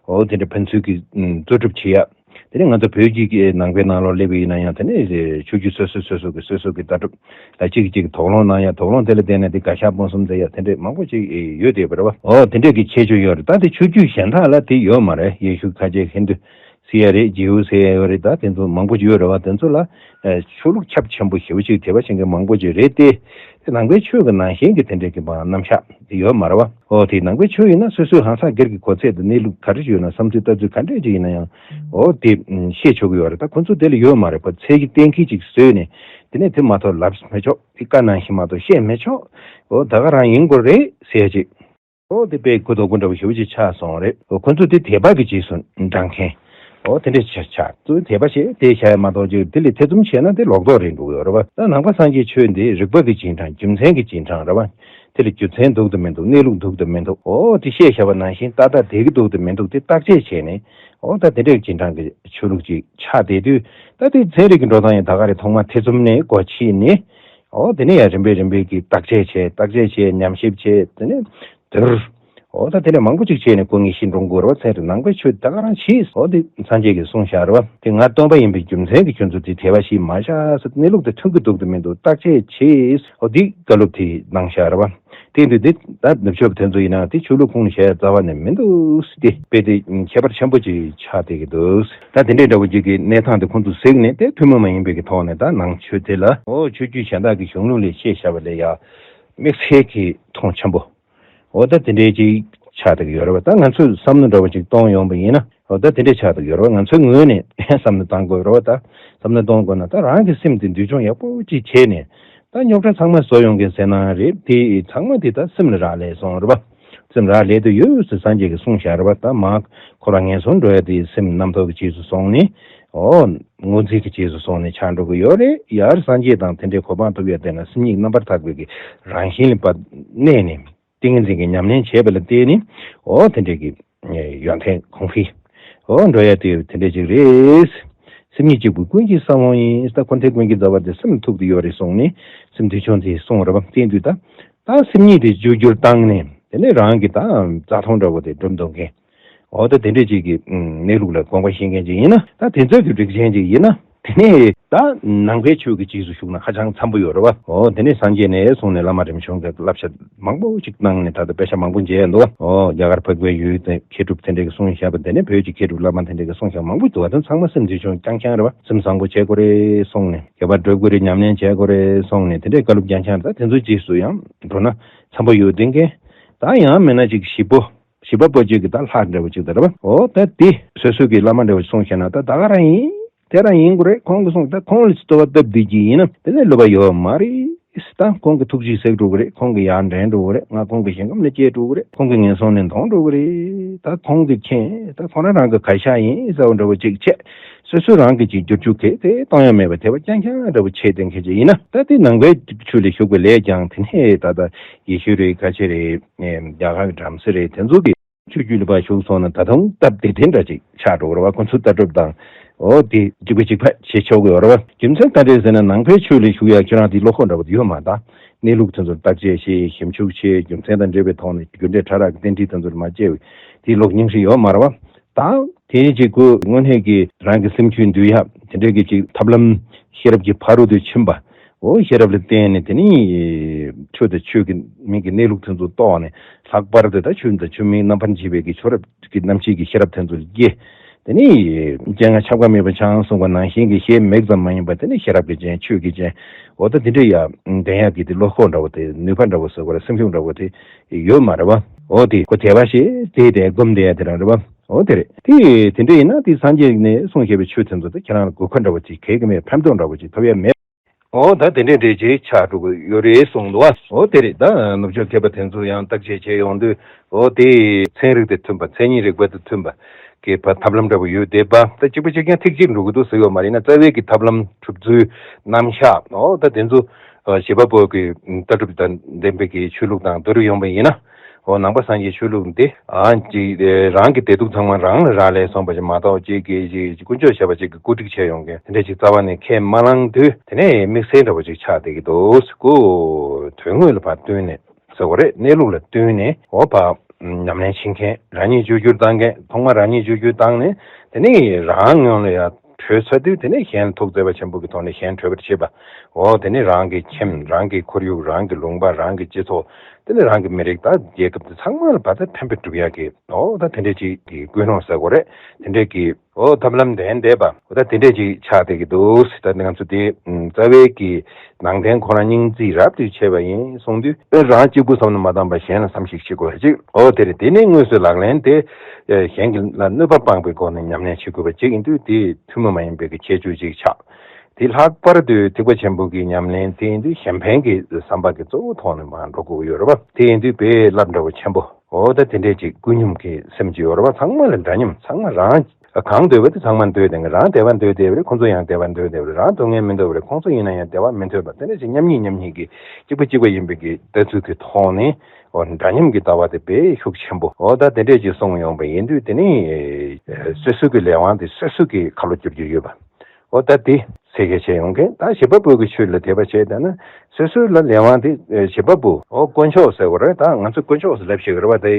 འོ་དེ་འདྲ་ཕན་ཚུན་གྱི་ཨུམ་རྩོད་སྒྲུབ་བྱེད་ཡ། དེ་ནས་ང་ཚོ་བོད་ཀྱི་ནང་པའི་ནང་ལོགས་སླེབས་པ་ཡིན་ན་ཡང་དེ་ནས་ཆོས་བརྒྱུད་སོ་སོ་སོ་སོ་གི་སོ་སོ་གི་ལྟ་གྲུབ་ལ་གཅིག་གིས་གཅིག་གི་དོགས་སློང་གནང་ཡ། དོགས་སློང་དེ་ལ་བརྟེན་ནས་དེ་བཀའ་ཤག་སྤོང་གསུམ་མཛད་ཡ་དེ་འདྲས་མང་པོ་ཅིག་ཡོད་བསྡད་པ་རེད་བ། འོ་དེ་འདྲས་ཀྱི་ཁྱད་ཆོས་ཡོད་རེད། ད་དེ་ཆོས་བརྒྱུད་གཞན་དག་ལ་དེ་ཡོད་མ་རེད། ཡེ་ཤུ་ཁ་ཆེ་ཧིན་དུ་ཟེར་ཡ་རེད། ཇིའུ་ཟེར་ཡ་ཡོད་རེད། ད་དེ་ཚོ་མང་པོ་ཅིག་ཡོད་རེད་བ། དེ་ཚོ་ལ་ཆོས་ལུགས་ཁྱབ་ཆེན་པོ་ཞེ་པོ་ཅིག་དད་པ་བྱེད་མཁན་མང་པོ་ཅིག་རེད་དེ། དེ་ནང་པའི་ཆོས་ཀྱི་ནང་བཞིན་གྱི་དེ་འདྲས་ཀྱི་མ་རྣམ་གཞག་དེ་ཡོད་མ་རེད་བ། འོ་དེ་ནང་པའི་ཆོས་ཡིན་ན་སོ་སོའི་ཧང་སང་སྒེར་གྱི་གོ་ཚད་དང་གནས་ལུགས་ག་རེ་ཡོད་ན་བསམ་ཚུལ་ལྟ་ཚུལ་ག་འདྲས་ཅིག་ཡིན་ན་ཡང་འོ་དེ་ཤེས་ཆོག་གི་ཡོད་རེད། ད་ཁོ་ཚོ་དེ་ལ་ཡོད་མ་རེད་པ། ཚད་ཀྱི་གཏན་འཁེལ་ཅིག་བཟོས་ནས་དེ་ནས་དེ་མ་གཏོགས་ལབ་མི་ཆོག་དེ་བཀའ་ནང་བཞིན་མ་གཏོགས་བཤད་མི་ཆོག་འོ་ད་ག་རང་ཡིན་དགོས་རེད་ཟེར་ཅིག་འོ་དེ་དཔེ་གུ་དོག་པོ་འདྲ་བོ་ཞེ་པོ་ཅིག་ཆགས་སོང་རེད། འོ་ཁོ་ཚོ་དེ་དད་པ་གི་རྗེས་སུ་འབྲང་མཁན། འོ་དེ་འདྲ་ཆགས་ཆགས་ཚོ་དད་པ་བྱེད་དེ་བྱ་ཡ་མ་གཏོགས་ཅིག་དེ་ལས་ཐེ་ཚོམ་བྱས་ན་དེ་ལོག་རྟོག་རེད་འགྲོ་གི་ཡོད་རེད་བ། ད་ནང་པ་སངས་རྒྱས་ཆོས་འདི་རིགས་པ་གི་རྗེས་འབྲང་རྒྱུ་མཚན་གྱི་རྗེས་འབྲང་རེད་བ། དེ་ལ་རྒྱུ་མཚན་འདུག་དང་མི་འདུག་གནས་ལུགས་འདུག་དང་མི་འདུག་འོ་དེ་བཤད་བཞག་པ་ནང་བཞིན་ཏག་ཏག་བསྡད་ཀྱི་འདུག་དང་མི་འདུག་དེ་བརྟག་དཔྱད་བྱས་ནས་འོ་ད་དེ་འདྲའི་རྗེས་འབྲང་གི་ཆོས་ལུགས་ཅིག་ཆགས་བསྡད་དུས། ད་དེ་ཚན་རིག་གི་འགྲོ་སྟངས་ཡང་ད་ག་རེ་ཐོག་མ་ཐེ་ཚོམ་ནས་སྒོ་ཕྱེ་ནས། འོ་དེ་ནས་ཡང་རིམ་པས་རིམ་པས་ཀྱི་བརྟག་དཔྱད་བྱས། བརྟག་དཔྱད་བྱས། ཉམས་ཞིབ་བྱས། དེ་ནས་དེར། འོ་ད་དེ་ནས་མང་པོ་ཅིག་བྱས་ནས་གོ་ངེས་ཤེས་འགྲོ་དགོས་རེད་བ། ཚན་རིག་ནང་པའི་ཆོས་ད་ག་རང་བྱས། འོ་དེ་སངས་རྒྱས་ཀྱིས་གསུངས་བཞག་རེད་བ། དེ་ང་སྟོན་པ་ཡིན་པའི་རྒྱུ་མཚན་གྱིས་ཁྱོད་ཚོ་དེ་དད་པ་ཞིག་མ་བཞག་ཟེར། གནས་ལུགས་དེ་མཐུན་གྱི་འདུག་དང་མི་འདུག་བརྟག་དཔྱད་བྱས། འོ་དེ་བཀའ་སློབ་དེ་གནང་བཞག་རེད་བ། དེ་འདི་དེ་ད་ནུབ་ཕྱོགས་དེ་ཚོ་ཡིན་ན་དེ་ཆོས་ལུགས་ཁོངས་ནས་བཤད་རྩ་བ་ནས་མི་འདུག་ཟེར། དེ་དཔེ་དེ་ཁྱད་པར་ཆེན་པོ་ཅིག་ཆགས་བསྡད་ཀྱི་འདུག་ད་དེ་འདྲའི་འདྲ་བོ་ཅིག་གི་གནས་སྟངས་དེ་ཁོང་ཚོ་གཟིགས་ནས་དེ་ཐུན་མོང་མ་ཡིན་པའི་གི་ཐོག་ནས་ད་ནང་ཆོས་དེ་ལ་འོ་ཆོས་བརྒྱུད་གཞན་དག་གི་གཞུང་ལུགས་ལས་བཤད་བཞག་པ་ལས་ཡ་དམིགས་བསལ་གྱི་མཐོང་ཆེན་པོ། འོ་ད་དེ་འདྲའི་ཅིག་ཆགས་བསྡད་ཀྱི་ཡོད་རེད་བ། ད་ང་ཚོས་བསམ་བློ་འདྲ་བོ་ཅིག་གཏོང་ཡོང་བ་ཡིན་ན། འོ་ད་དེ་འདྲའི་ཆགས་བསྡད་ཀྱི་ཡོད་རེད་བ། ང་ཚོའི་ངོས་ནས་བསམ་བློ་གཏང་དགོས་རེད་བ། ད་བསམ་བློ་གཏོང་དགོས་ན་ད་རང་གི་སེམས་དེ་འདུལ་སྦྱོང་ཡག་པོ་ཅིག་བྱས་ནས། ད་རྙོག་དྲ་ཚང་མ་བཟོ་ཡོང་མཁན་ཟེར་ན་རེད། དེ་ཚང་མ་དེ་ད་སེམས་ལ་རག་ལས་སོང་རེད་བ། སེམས་རག་ལས་དུ་ཡོད་ཟེར་སངས་རྒྱས་ཀྱིས་གསུངས་བཞག་རེད་བ། ད་མ་འཁོར་བ་ངན་སོང་འགྲོ་ཡ་དེ་སེམས་རྣམ་རྟོག་གི་རྗེས་སུ་སོང་ནས། འོ། ངོས་འཛིན་གྱི་རྗེས་སུ་སོང་ནས་ཆགས་འགྲོ་གི་ཡོད་རེད། ཡར་སངས་རྒྱས་དང་དེ་འདྲའི་གོ་འཕང་ཐོབ་ཡ་དེ་ན་སེམས་ཉིད་རྣམ་པར་དག་པའི་གི་རང་བཞིན་ལ་བར་གནས་ནས། ཏིང་ངེ་འཛིན་གྱི་ཉམས་ལེན་བྱས་པ་ལ་བརྟེན་ནས། འོ་དེ་འདྲའི་གི་ཡོན་ཏན་གོང་འཕེལ། འོ་འགྲོ་ཡ་དེ་དེ་འདྲ་ཅིག་རེད། སེམས་ཉིད་གཅིག་པུ་ཀུན་གྱི་ས་བོན་ཡིན། ད་འཁོར་འདས་ཀུན་གྱི་རྩ་བ་དེ་སེམས་ཐུག་ཏུ་ཡོད་རེད་གསུངས་ནས་སེམས་འདུལ་སྦྱོང་དེ་གསུངས་རེད་བ། བསྟན་དུས་ད་ད་སེམས་ཉིད་དེ་བཅོས་བསྒྱུར་བཏང་ནས་དེ་ནས་རང་གི་ད་རྩ་ལྟུང་འདྲ་བོ་དེ་སྒྲུབ་འདུག་མཁན། འོ་ད་དེ་འདྲ་ཅིག་གི་གནས་ལུགས་ལ་དགོངས་པ་བཞེས་མཁན་ཅིག་ཡིན་ན། ད་དེ་ཚོའི་གི་རིགས་ཅན་ཅིག་ཡིན་ན། དེ་ནས་ད་ནང་པའི་ཆོས་ཀྱི་རྗེས་སུ་ཞུགས་ན་ཧ་ཅང་འཚམ་པོ་ཡོད་རེད་བ། འོ་དེ་ནས་སངས་རྒྱས་ནས་བཟུང་ནས་བླ་མ་རིམ་བྱོན་གྱི་བསླབ་བྱ་མང་པོ་ཅིག་གནང་ནས་ད་ལྟ་དཔེ་ཆ་མང་པོ་མཇལ་འདུག་བ། འོ་རྒྱ་གར་འཕགས་པའི་ཡུལ་དེ་མཁས་གྲུབ་དེ་འདྲས་ཀྱིས་གསུངས་བཞག་པ་དེ་ནས་བོད་ཀྱི་མཁས་གྲུབ་བླ་མ་དེ་འདྲས་ཀྱིས་གསུངས་བཞག་མང་པོ་འདུག་བ། དེ་ཚང་མ་སེམས་འདུལ་སྦྱོང་རྐྱང་རྐྱང་རེད་བ། སེམས་བཟང་པོ་བྱེད་དགོས་རེད་གསུངས་ནས། དགེ་བ་སྒྲུབ་དགོས་རེད། ཉམས་ལེན་བྱེད་དགོས་རེད་གསུངས་ནས་དེ་འདྲའི་བཀའ་སློབ་རྐྱང་རྐྱང་རེད། ད་དེ་ཚོའི་རྗེས་སུ་ཡང་འགྲོ་ན་འཚམ་པོ་ཡོད་བསྡད་མཁན། ད་ཡང་མིན་ན་ཅིག་བཞི་པོ། བཞི་པ་པོ་ཅིག་གི་ད་ལྷ་འདྲ་བོ་ཅིག་ད་རེད་བ། འོ་ད་དེ་སོ་སོ་གི་བླ་མ་འདྲ་བོ་གསུངས་བྱས་ན་ད་ད་ག་རང་ཡིན། དེ་རང་ཡིན་དགོས་རེད། ཁོང་གིས་གསུངས། ད་ཁོང་ལ་ཅིག་བསྟོད་པ་བཏབ་བསྡད་ཀྱི་ཡིན་ན་དེ་ལས་སླུ་བ་ཡོད་མ་རེད། ད་ཁོང་གི་ཐུགས་རྗེས་ཟད་འགྲོ་གི་རེད། ཁོང་གི་ཡར་འདྲེན་འགྲོ་གི་རེད། ང་ཁོང་གི་ཞིང་ཁམས་ནས་བཅད་འགྲོ་གི་རེད། ཁོང་གི་ངན་སོང་ནས་འདོང་འགྲོ་གི་རེད། ད་ཁོང་གི་མཁྱེན། ད་ཁོང་རང་རང་གི་གར་ཤག་ཡིན་ཟེར་བ་འདྲ་བོ་ཅིག་བྱས། སོ་སོ་རང་གི་ཅིག་བསྒྱུར་བཅོས་གལ་ཏེ་གཏོང་ཡ་མེད་པ་དད་པ་རྐྱང་རྐྱང་འདྲ་བོ་བྱས་བསྡད་མཁན་ཅིག་ཡིན་ན། ད་དེ་ནང་པའི་ཆོས་ལ་ཞུགས་པའི་ལས་ཀྱང་དེ་ནས་ད་ལྟ་ཡེ་ཤུ་རེད། ཁ་ཆེ་རེད། རྒྱ་གར་གྱི་བྲམ་ཟེ་རེད། དེ་ཚོ་གི་ཆོས་བརྒྱུད་ལ་ཕར་ཞུགས་སོང་ན་ད་དུང་སྟབས་བདེ་བདེ་འདྲ་ཅིག་ཆགས་འགྲོ་གི་རེད་བ། ཁོ་ཚོ་ལྟ་གྲུབ་དང་། འོ་དེ་གཅིག་པ་གཅིག་ཕ་བྱེད་ཆོག་གི་ཡོད་རེད་བ། རྒྱུ་མཚན་ག་རེ་ཟེར་ན་ནང་པའི་ཆོས་ལ་ཞུགས་ཡ་ཁྱོད་རང་དེ་བློ་ཁོག་འདྲ་བོ་དེ་ཡོད་མ་རེད། ད་གནས་ལུགས་དེ་ཚོར་བརྟག་དཔྱད་བྱེད། ཞིབ་འཇུག་བྱེད། རྒྱུ་མཚན་དང་འབྲེལ་བའི་ཐོག་ནས་རྒྱུ་འབྲས་ཕྲ་རགས་ཀྱི་རྟེན་འབྲེལ་དེ་ཚོར་མ་དཔྱད་པའི་དེ་ལོག་སྙིང་རྗེ་ཡོད་མ་རེད་བ། ད་དེ་ནས་ཅིག་ཁོ་དངོས་གནས་ཀྱི་རང་གི་སེམས་རྒྱུད་འདུལ་ཡག་དེ་འདྲའི་གི་ཅིག་ཐབས་ལམ་ཤེས་རབ་ཀྱི་ཕ་རོལ་ཏུ་ཕྱིན་པ། འོ་ཤེས་རབ་ལ་བརྟེན་ནས་དེ་ནི་ཆོས་དང་ཆོས་ཀྱི་མིང་གི་གནས་ལུགས་དེ་ཚོ་རྟོགས་ནས། ལྷག་པར་དུ་ད་ཆོས་དང་ཆོས་མིན་རྣམ་པར་འབྱེད་པའི་གི་ཆོས་རབ་ཀྱི་རྣམ་བཤད་ཀྱི་ཤེས་རབ་དེ་ཚོ་སྐྱེ། དེ་ནི་སྤྱན་སྔར་ཆགས་པ་མེད་པར་འཆང་གསུངས་པ་ནང་བཞིན་གྱི་ཤེས་མིག་ཙམ་མ་ཡིན་པར་དེ་ནི་ཤེས་རབ་ཀྱི་སྤྱན། ཆོས་ཀྱི་སྤྱན། འོ་ད་དེ་འདྲ་ཡ་ལྡན་ཡག་གི་དེ་བློ་ཁོག་འདྲ་བོ་དེ། ནུས་པ་འདྲ་བོ་ཟེར་དགོས་རེད། སེམས་ཤུགས་འདྲ་བོ་དེ་ཡོད་མ་རེད་བ། འོ་དེ་ཁོ་དད་པ་བྱས་དེ་དེ་སྒོམ་བསྡད་ཡ་དེ་རང་རེད་བ། འོ་དེ་རེད། དེ་དེ་འདྲ་ཡིན་ན་དེ་སངས་རྒྱས་ནས་གསུངས་བཞག་པའི་ཆོས་དེ་ཚོ་དེ་ཁྱེད་རང་ལ་དགོས་མཁོ་འདྲ་བོ་ཅིག་གལ་གི་མེད། ཕན་ཐོགས་འདྲ་བོ་ཅིག་ཐོབ་ཡ་མེད། འོ་ད་དེ་འདྲས་འདྲས་ཅིག་ཆགས་འགྲོ་གི་ཡོད་རེད་གསུངས་འདུག་བ། འོ་དེ་རེད། ད་ནུབ་ཕྱོགས་མཁས་པ་དེ་ཚོ་ཡང་བརྟག་དཔྱད་བྱས་ཡོང་དུས། འོ་དེ་ཚན་རིག་དང་མཐུན་པ། མཚན་ཉིད་རིག་པ་དང་མཐུན་པ་གི་ཐབས་ལམ་འདྲ་བོ་ཡོད་བསྡད་པ། ད་གཅིག་པ་གཅིག་རྐྱང་ཐིག་གཅིག་འགྲོ་གི་འདུག་ཟེར་ཡོད་མ་རེད། ན་རྩ་བའི་གི་ཐབས་ལམ་གྲུབ་ཚུལ། རྣམ་གཞག་འོ་ད་དེ་ཚོ་བཞི་པ་པོ་གི་ལྟ་གྲུབ་དང་ལྡན་པའི་གི་ཆོས་ལུགས་དང་བསྡུར་ཡོང་བ་ཡིན་ན། འོ་ནང་པ་སངས་རྒྱས་ཆོས་ལུགས་འདི་ཨ་ཅིག་རང་གི་བདེ་སྡུག་ཚང་མ་རང་ལ་རག་ལས་སོང་བ་ཞིག་མ་གཏོགས་ཅིག་གིས་ཅིག་དཀོན་མཆོག་ཞབས་པ་ཅིག་གིས་བཀོད་སྒྲིག་བྱས་ཡོང་མཁན་དེ་འདྲ་ཅིག་རྩ་བ་ནས་ཁས་མ་བླངས་དུས། དེ་ནས་དམིགས་བསལ་འདྲ་བོ་ཅིག་ཆགས་བསྡད་ཀྱི་འདུག་ཟེར་གོ། དོན་དངོས་ལ་ཕར་བསྟུན་ནས་ཟེར་བ་རེད། གནས་ལུགས་ལ་བསྟུན་ནས་འོ་ཕར་ཉམས་ལེན་བྱེད་མཁན། རང་ཉིད་བཅོས་བསྒྱུར་བཏང་མཁན། ཐོག་མར་རང་ཉིད་བཅོས་བསྒྱུར་བཏང་ནས་དེ་ནས་རང་ངོས་ལ་ཡར་བགྲོད་ཚར་དུས། དེ་ནས་གཞན་ལ་ཐུགས་བརྩེ་བ་ཆེན་པོ་གི་ཐོག་ནས་གཞན་བགྲོད་པར་བྱེད་པ། འོ་དེ་ནས་རང་གི་ཁྱིམ། རང་གི་ཁོར་ཡུག། རང་གི་ལུང་པ། རང་གི་སྤྱི་ཚོགས། དེ་ནས་རང་གི་མི་རིགས་དང་རྒྱལ་ཁབ་དེ་ཚང་མ་ལ་བར་ཐག་ཕན་པ་སྒྲུབ་ཡག་གི་འོ་ད་དེ་འདྲས་ཅིག་གི་ཀུན་སློང་ཟེར་དགོས་རེད། དེ་འདྲས་ཀྱི་འོ་ཐབས་ལམ་འདོན་བསྡད་པ། འོ་ད་དེ་འདྲས་ཅིག་ཆགས་བསྡད་ཀྱི་འདུག་ཟེར། ད་ང་ཚོ་དེ་རྩ་བའི་གི་ནང་བསྟན་ཁོ་རང་སྙིང་བརྩེ་རབ་ཏུ་ཆེ་བ་ཡིན་གསུངས་དུས། རང་གཅིག་པུ་བསམ་བློ་མ་བཏང་པར་གཞན་ལ་བསམ་གཞིག་བྱེད་དགོས་ཅིག་འོ་དེ་རེད། དེ་ནས་དངོས་སུ་ལག་ལེན་དེ་གཞན་གྱི་ལ་གནོད་པ་སྤངས་པའི་སྒོ་ནས་ཉམས་ལེན་བྱེད་དགོས་པ་ཅིག་ཡིན་དུས། དེ་ཐུན་མོང་མ་ཡིན་པའི་གི་ཁྱད་ཆོས་ཅིག་ཆགས། དེ་ལྷག་པར་དུ་ཐེག་པ་ཆེན་པོ་གི་ཉམས་ལེན་དེ་ཡིན་དུས་གཞན་ཕན་གྱི་བསམ་པ་གི་གཙོ་བོ་ཐོག་ནས་མར་འགྲོ་དགོས་ཀྱི་ཡོད་རེད་པ། དེ་ཡིན་དུས་དཔེ་རླབས་འདྲ་བོ་ཆེན་པོ། འོ་ད་དེ་འདྲས་ཅིག་ཀུན་སྙོམས་ཀྱི་སེམས་ཅིག་ཡོད་རེད་པ། ཚང་མ་ལ་འདྲ་མཉམ། ཚང་མ་རང་གང་འདོད་པ་དེ་ཚང་མ་འདོད་བསྡད་མཁན། རང་བདེ་བ་འདོད་བསྡད་པ་རེད། ཁོང་ཚོ་ཡང་བདེ་བ་འདོད་བསྡད་པ་རེད། རང་སྡུག་བསྔལ་མི་འདོད་པ་རེད། ཁོང་ཚོ་ཡིན་ན་ཡང་བདེ་བ་མི་འདོད་པ། དེ་འདྲས་ཅིག་མཉམ་ཉིད་མཉམ་ཉིད་ཀྱི་གཅིག་པ་གཅིག་པ་ཡིན་པའི་གི་ལྟ་ཚུལ་གྱི་ཐོག་ནས། འོ་འདྲ་མཉམ་གྱི་ལྟ་བ་དེ་དཔེ་ཤུགས་ཆེན་པོ། འོ་ད་དེ་འདྲས་ཅིག་གསུངས་ཡོང་པ་ཡིན་དུས། དེ་ནི་སོ་སོ་གི་ལས་དབང་དེ་སོ་སོ་གི་ཁ་ལོ་བསྒྱུར་རྒྱུ་ཡོད་པ། འོ་ད་དེ་ཟེར་གལ་ཆེ་ཡོང་མཁན། ད་བྱེད་པ་པོ་གི་ཆོས་ལ་དད་པ་བྱས་བསྡད་ན་སོ་སོ་ལ་ལས་དབང་དེ་བྱེད་པ་པོ། འོ་དཀོན་མཆོག་ཟེར་བ་རེད། ད་ང་ཚོས་དཀོན་མཆོག་ཟེར་ལབ་བྱེད་ཀྱི་རེད་པ། དེ་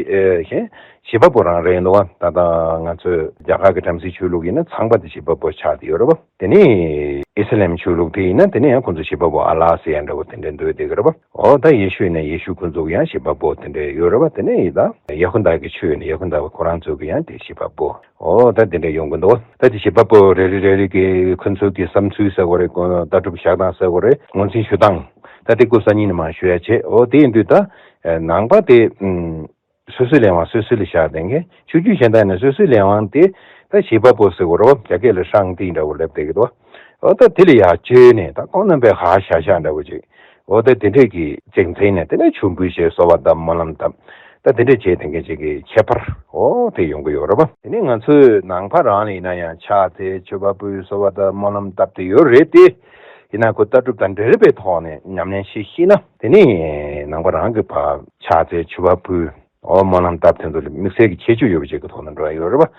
གཞན་བྱེད་པ་པོ་རང་རེད་འདུག་པ། ད་ལྟ་ང་ཚོས་རྒྱ་གར་གྱི་བྲམ་ཟེའི་ཆོས་ལུགས་ཡིན་ན་ཚངས་པ་དེ་བྱེད་པ་པོ་ཆགས་བསྡད་ཡོད་རེད་པ། དེ་ནས་ཨི་སི་ལམ་ཆོས་ལུགས་དེ་ཡིན་ན་དེ་ནས་ཡང་ཁོ་ཚོ་བྱེད་པ་པོ་ཨ་ལ་ཟེར་ཡ་འདྲ་བོ་དེ་འདྲ་འདོད་བསྡད་ཀྱི་རེད་པ། འོ་ད་ཡེ་ཤུ་ཡིན་ན་ཡེ་ཤུ་ཁོ་ཚོ་གི་ཡང་བྱེད་པ་པོ་དེ་འདྲ་ཡོད་རེད་པ། དེ་ནས་ཡི་ད་ཡ་ཧུ་དཱ་གི་ཆོས་ཡིན་ན་ཡ་ཧུ་དཱ་བ་ཁོ་རང་ཚོ་གི་ཡང་དེ་བྱེད་པ་པོ། འོ་ད་དེ་འདྲ་ཡོང་གི་འདུག་ད་དེ་བྱེད་པ་པོ་རེ་རེ་རེ་རེ་གི་ཁོ་ཚོ་གི་བསམ་ཚུལ་ཟེར་དགོས་རེད། ལྟ་གྲུབ་བཞག་སྟངས་ཟེར་དགོས་རེད། ངོས་འཛིན་ཞུ་སྟངས། ད་དེ་སྐུ་གསར་རྙིང་ནས་མར་ཞུ་ཡ་བྱེད། འོ་དེ་ཡིན་དུས་ད་ནང་པ་དེ་སོ་སོའི་ལས་དབང་སོ་སོ་ལ་བཞག་བསྡད་མཁན། ཆོས་བརྒྱུད་གཞན་དག་ནས་སོ་སོའི་ལས་དབང་དེ་ད་བྱེད་པ་པོ་ཟེར་དགོས་རེད་པ། རྒྱ་སྐད་ལ་ཧྲང་ཏི་འདྲ་བོ་ལབ་བསྡད་ཀྱི་འདུག་འོ་ད་དེ་ལ་ཡར་བཅོལ་ནས་ད་ཁོང་རྣམ་པས་ཧ་ཤ་ཤ་འདྲ་བོ་ཅིག་འོ་ད་དེ་འདྲས་ཀྱི་རྒྱུ་མཚན་ནས་དེ་ནས་མཆོད་འབུལ་བྱས། གསོལ་བ་བཏབ། སྨོན་ལམ་བཏབ། ད་དེ་འདྲས་བྱས་བསྡད་མཁན་ཅིག་གི་ཁྱད་པར་འོ་དེ་ཡོང་གི་ཡོད་རེད་པ། དེ་ནས་ང་ཚོའི་ནང་པ་རང་ལ་ཡིན་ན་ཡང་ཕྱག་འཚལ། མཆོད་པ་ཕུལ། གསོལ་བ་བཏབ། སྨོན་ལམ་བཏབ་དེ་ཡོད་རེད་དེ། ཡིན་ན་ཁོ་ལྟ་གྲུབ་དང་འབྲེལ་བའི་ཐོག་ནས་ཉམས་ལེན་བྱེད་ཤེས་ན། དེ་ནས་ནང་པ་རང་གི་ཕར་ཕྱག་འཚལ། མཆོད་པ་ཕུལ། འོ་སྨོན་ལམ་བཏབ། དེ་ཚོ་ལ་དམིགས་བསལ་གྱི་ཁྱད་ཆོས་ཡོད་པ་ཅིག་གི་ཐོག་ནས་འགྲོ་ཡ་ཡོད་རེད་པ།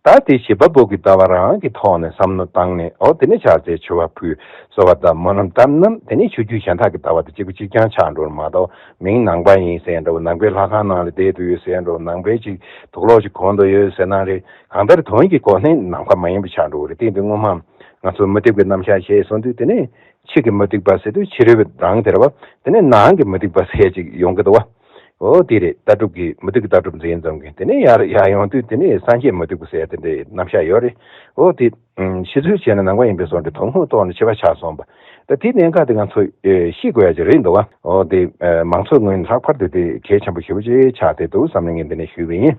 ད་དེ་བྱེད་པ་པོ་གི་ལྟ་བ་རང་གི་ཐོག་ནས་བསམ་བློ་བཏང་ནས། འོ་དེ་ནས་ཕྱག་འཚལ། མཆོད་པ་ཕུལ། གསོལ་བ་བཏབ། སྨོན་ལམ་བཏབ་ན། དེ་ནས་ཆོས་བརྒྱུད་གཞན་དག་གི་ལྟ་བ་དེ་གཅིག་པ་གཅིག་རྐྱང་ཆགས་འགྲོ་བ་མ་གཏོགས། མིང་ནང་པ་ཡིན་ཟེར་ཡ་འདྲ་བོ། ནང་པའི་ལྷ་ཁང་ནང་ལ་བསྡད་དུ་ཡོད་ཟེར་ཡ་འདྲ་བོ། ནང་པའི་ཅིག་དུག་ལོག་ཅིག་གོན་དུ་ཡོད་ཟེར་ན་རེད། གང་ལྟར་དོན་གྱི་སྒོ་ནས་ནང་པ་མ་ཡིན་པ་ཆགས་འགྲོ་གི་རེད། དེ་འདི་སྔོན་མ་ང་ཚོ་མུ་སྟེགས་པའི་རྣམ་གཞག་བཤད་སོང་དུས། དེ་ནས་ཕྱི་གི་མུ་སྟེགས་པ་ཟེར་དུས་ཕྱི་རོལ་པའི་རང་དེ་རེད་པ། དེ་ནས་ནང་གི་མུ་སྟེགས་པ་ཟེར་ཅིག་ཡོང་གི་འདུག་པ། འོ་དེ་རེད། ལྟ་གྲུབ་ཀྱི་མུ་སྟེགས་ཀྱི་ལྟ་གྲུབ་འཛིན་ཙམ་གྱི། དེ་ནས་ཡར་ཡར་ཡོང་དུས་དེ་ནས་སངས་རྒྱས་མུ་སྟེགས་པ་ཟེར་ཡ་དེ་འདྲའི་རྣམ་གཞག་ཡོད་རེད། འོ་དེ་ཕྱི་ཚུལ་བྱས་ན་ནང་པ་ཡིན་པའི་བཟོ་འདྲ། དོན་ངོ་ཐོག་ནས་ཕྱི་པ་ཆགས་སོང་པ། ད་དེ་གནད་འགག་དེ་ང་ཚོ་ཤེས་དགོས་ཡ་ཅིག་རེད་འདུག་པ། འོ་དེ་མང་ཚོགས་ངོས་ནས་ལྷག་པར་དུ་དེ་གལ་ཆེན་པོ་ཞེ་པོ་ཅིག་ཆགས་བསྡད་འདུག་བསམ་ནས་ངས་འདི་ནས་ཞུས་པ་ཡིན།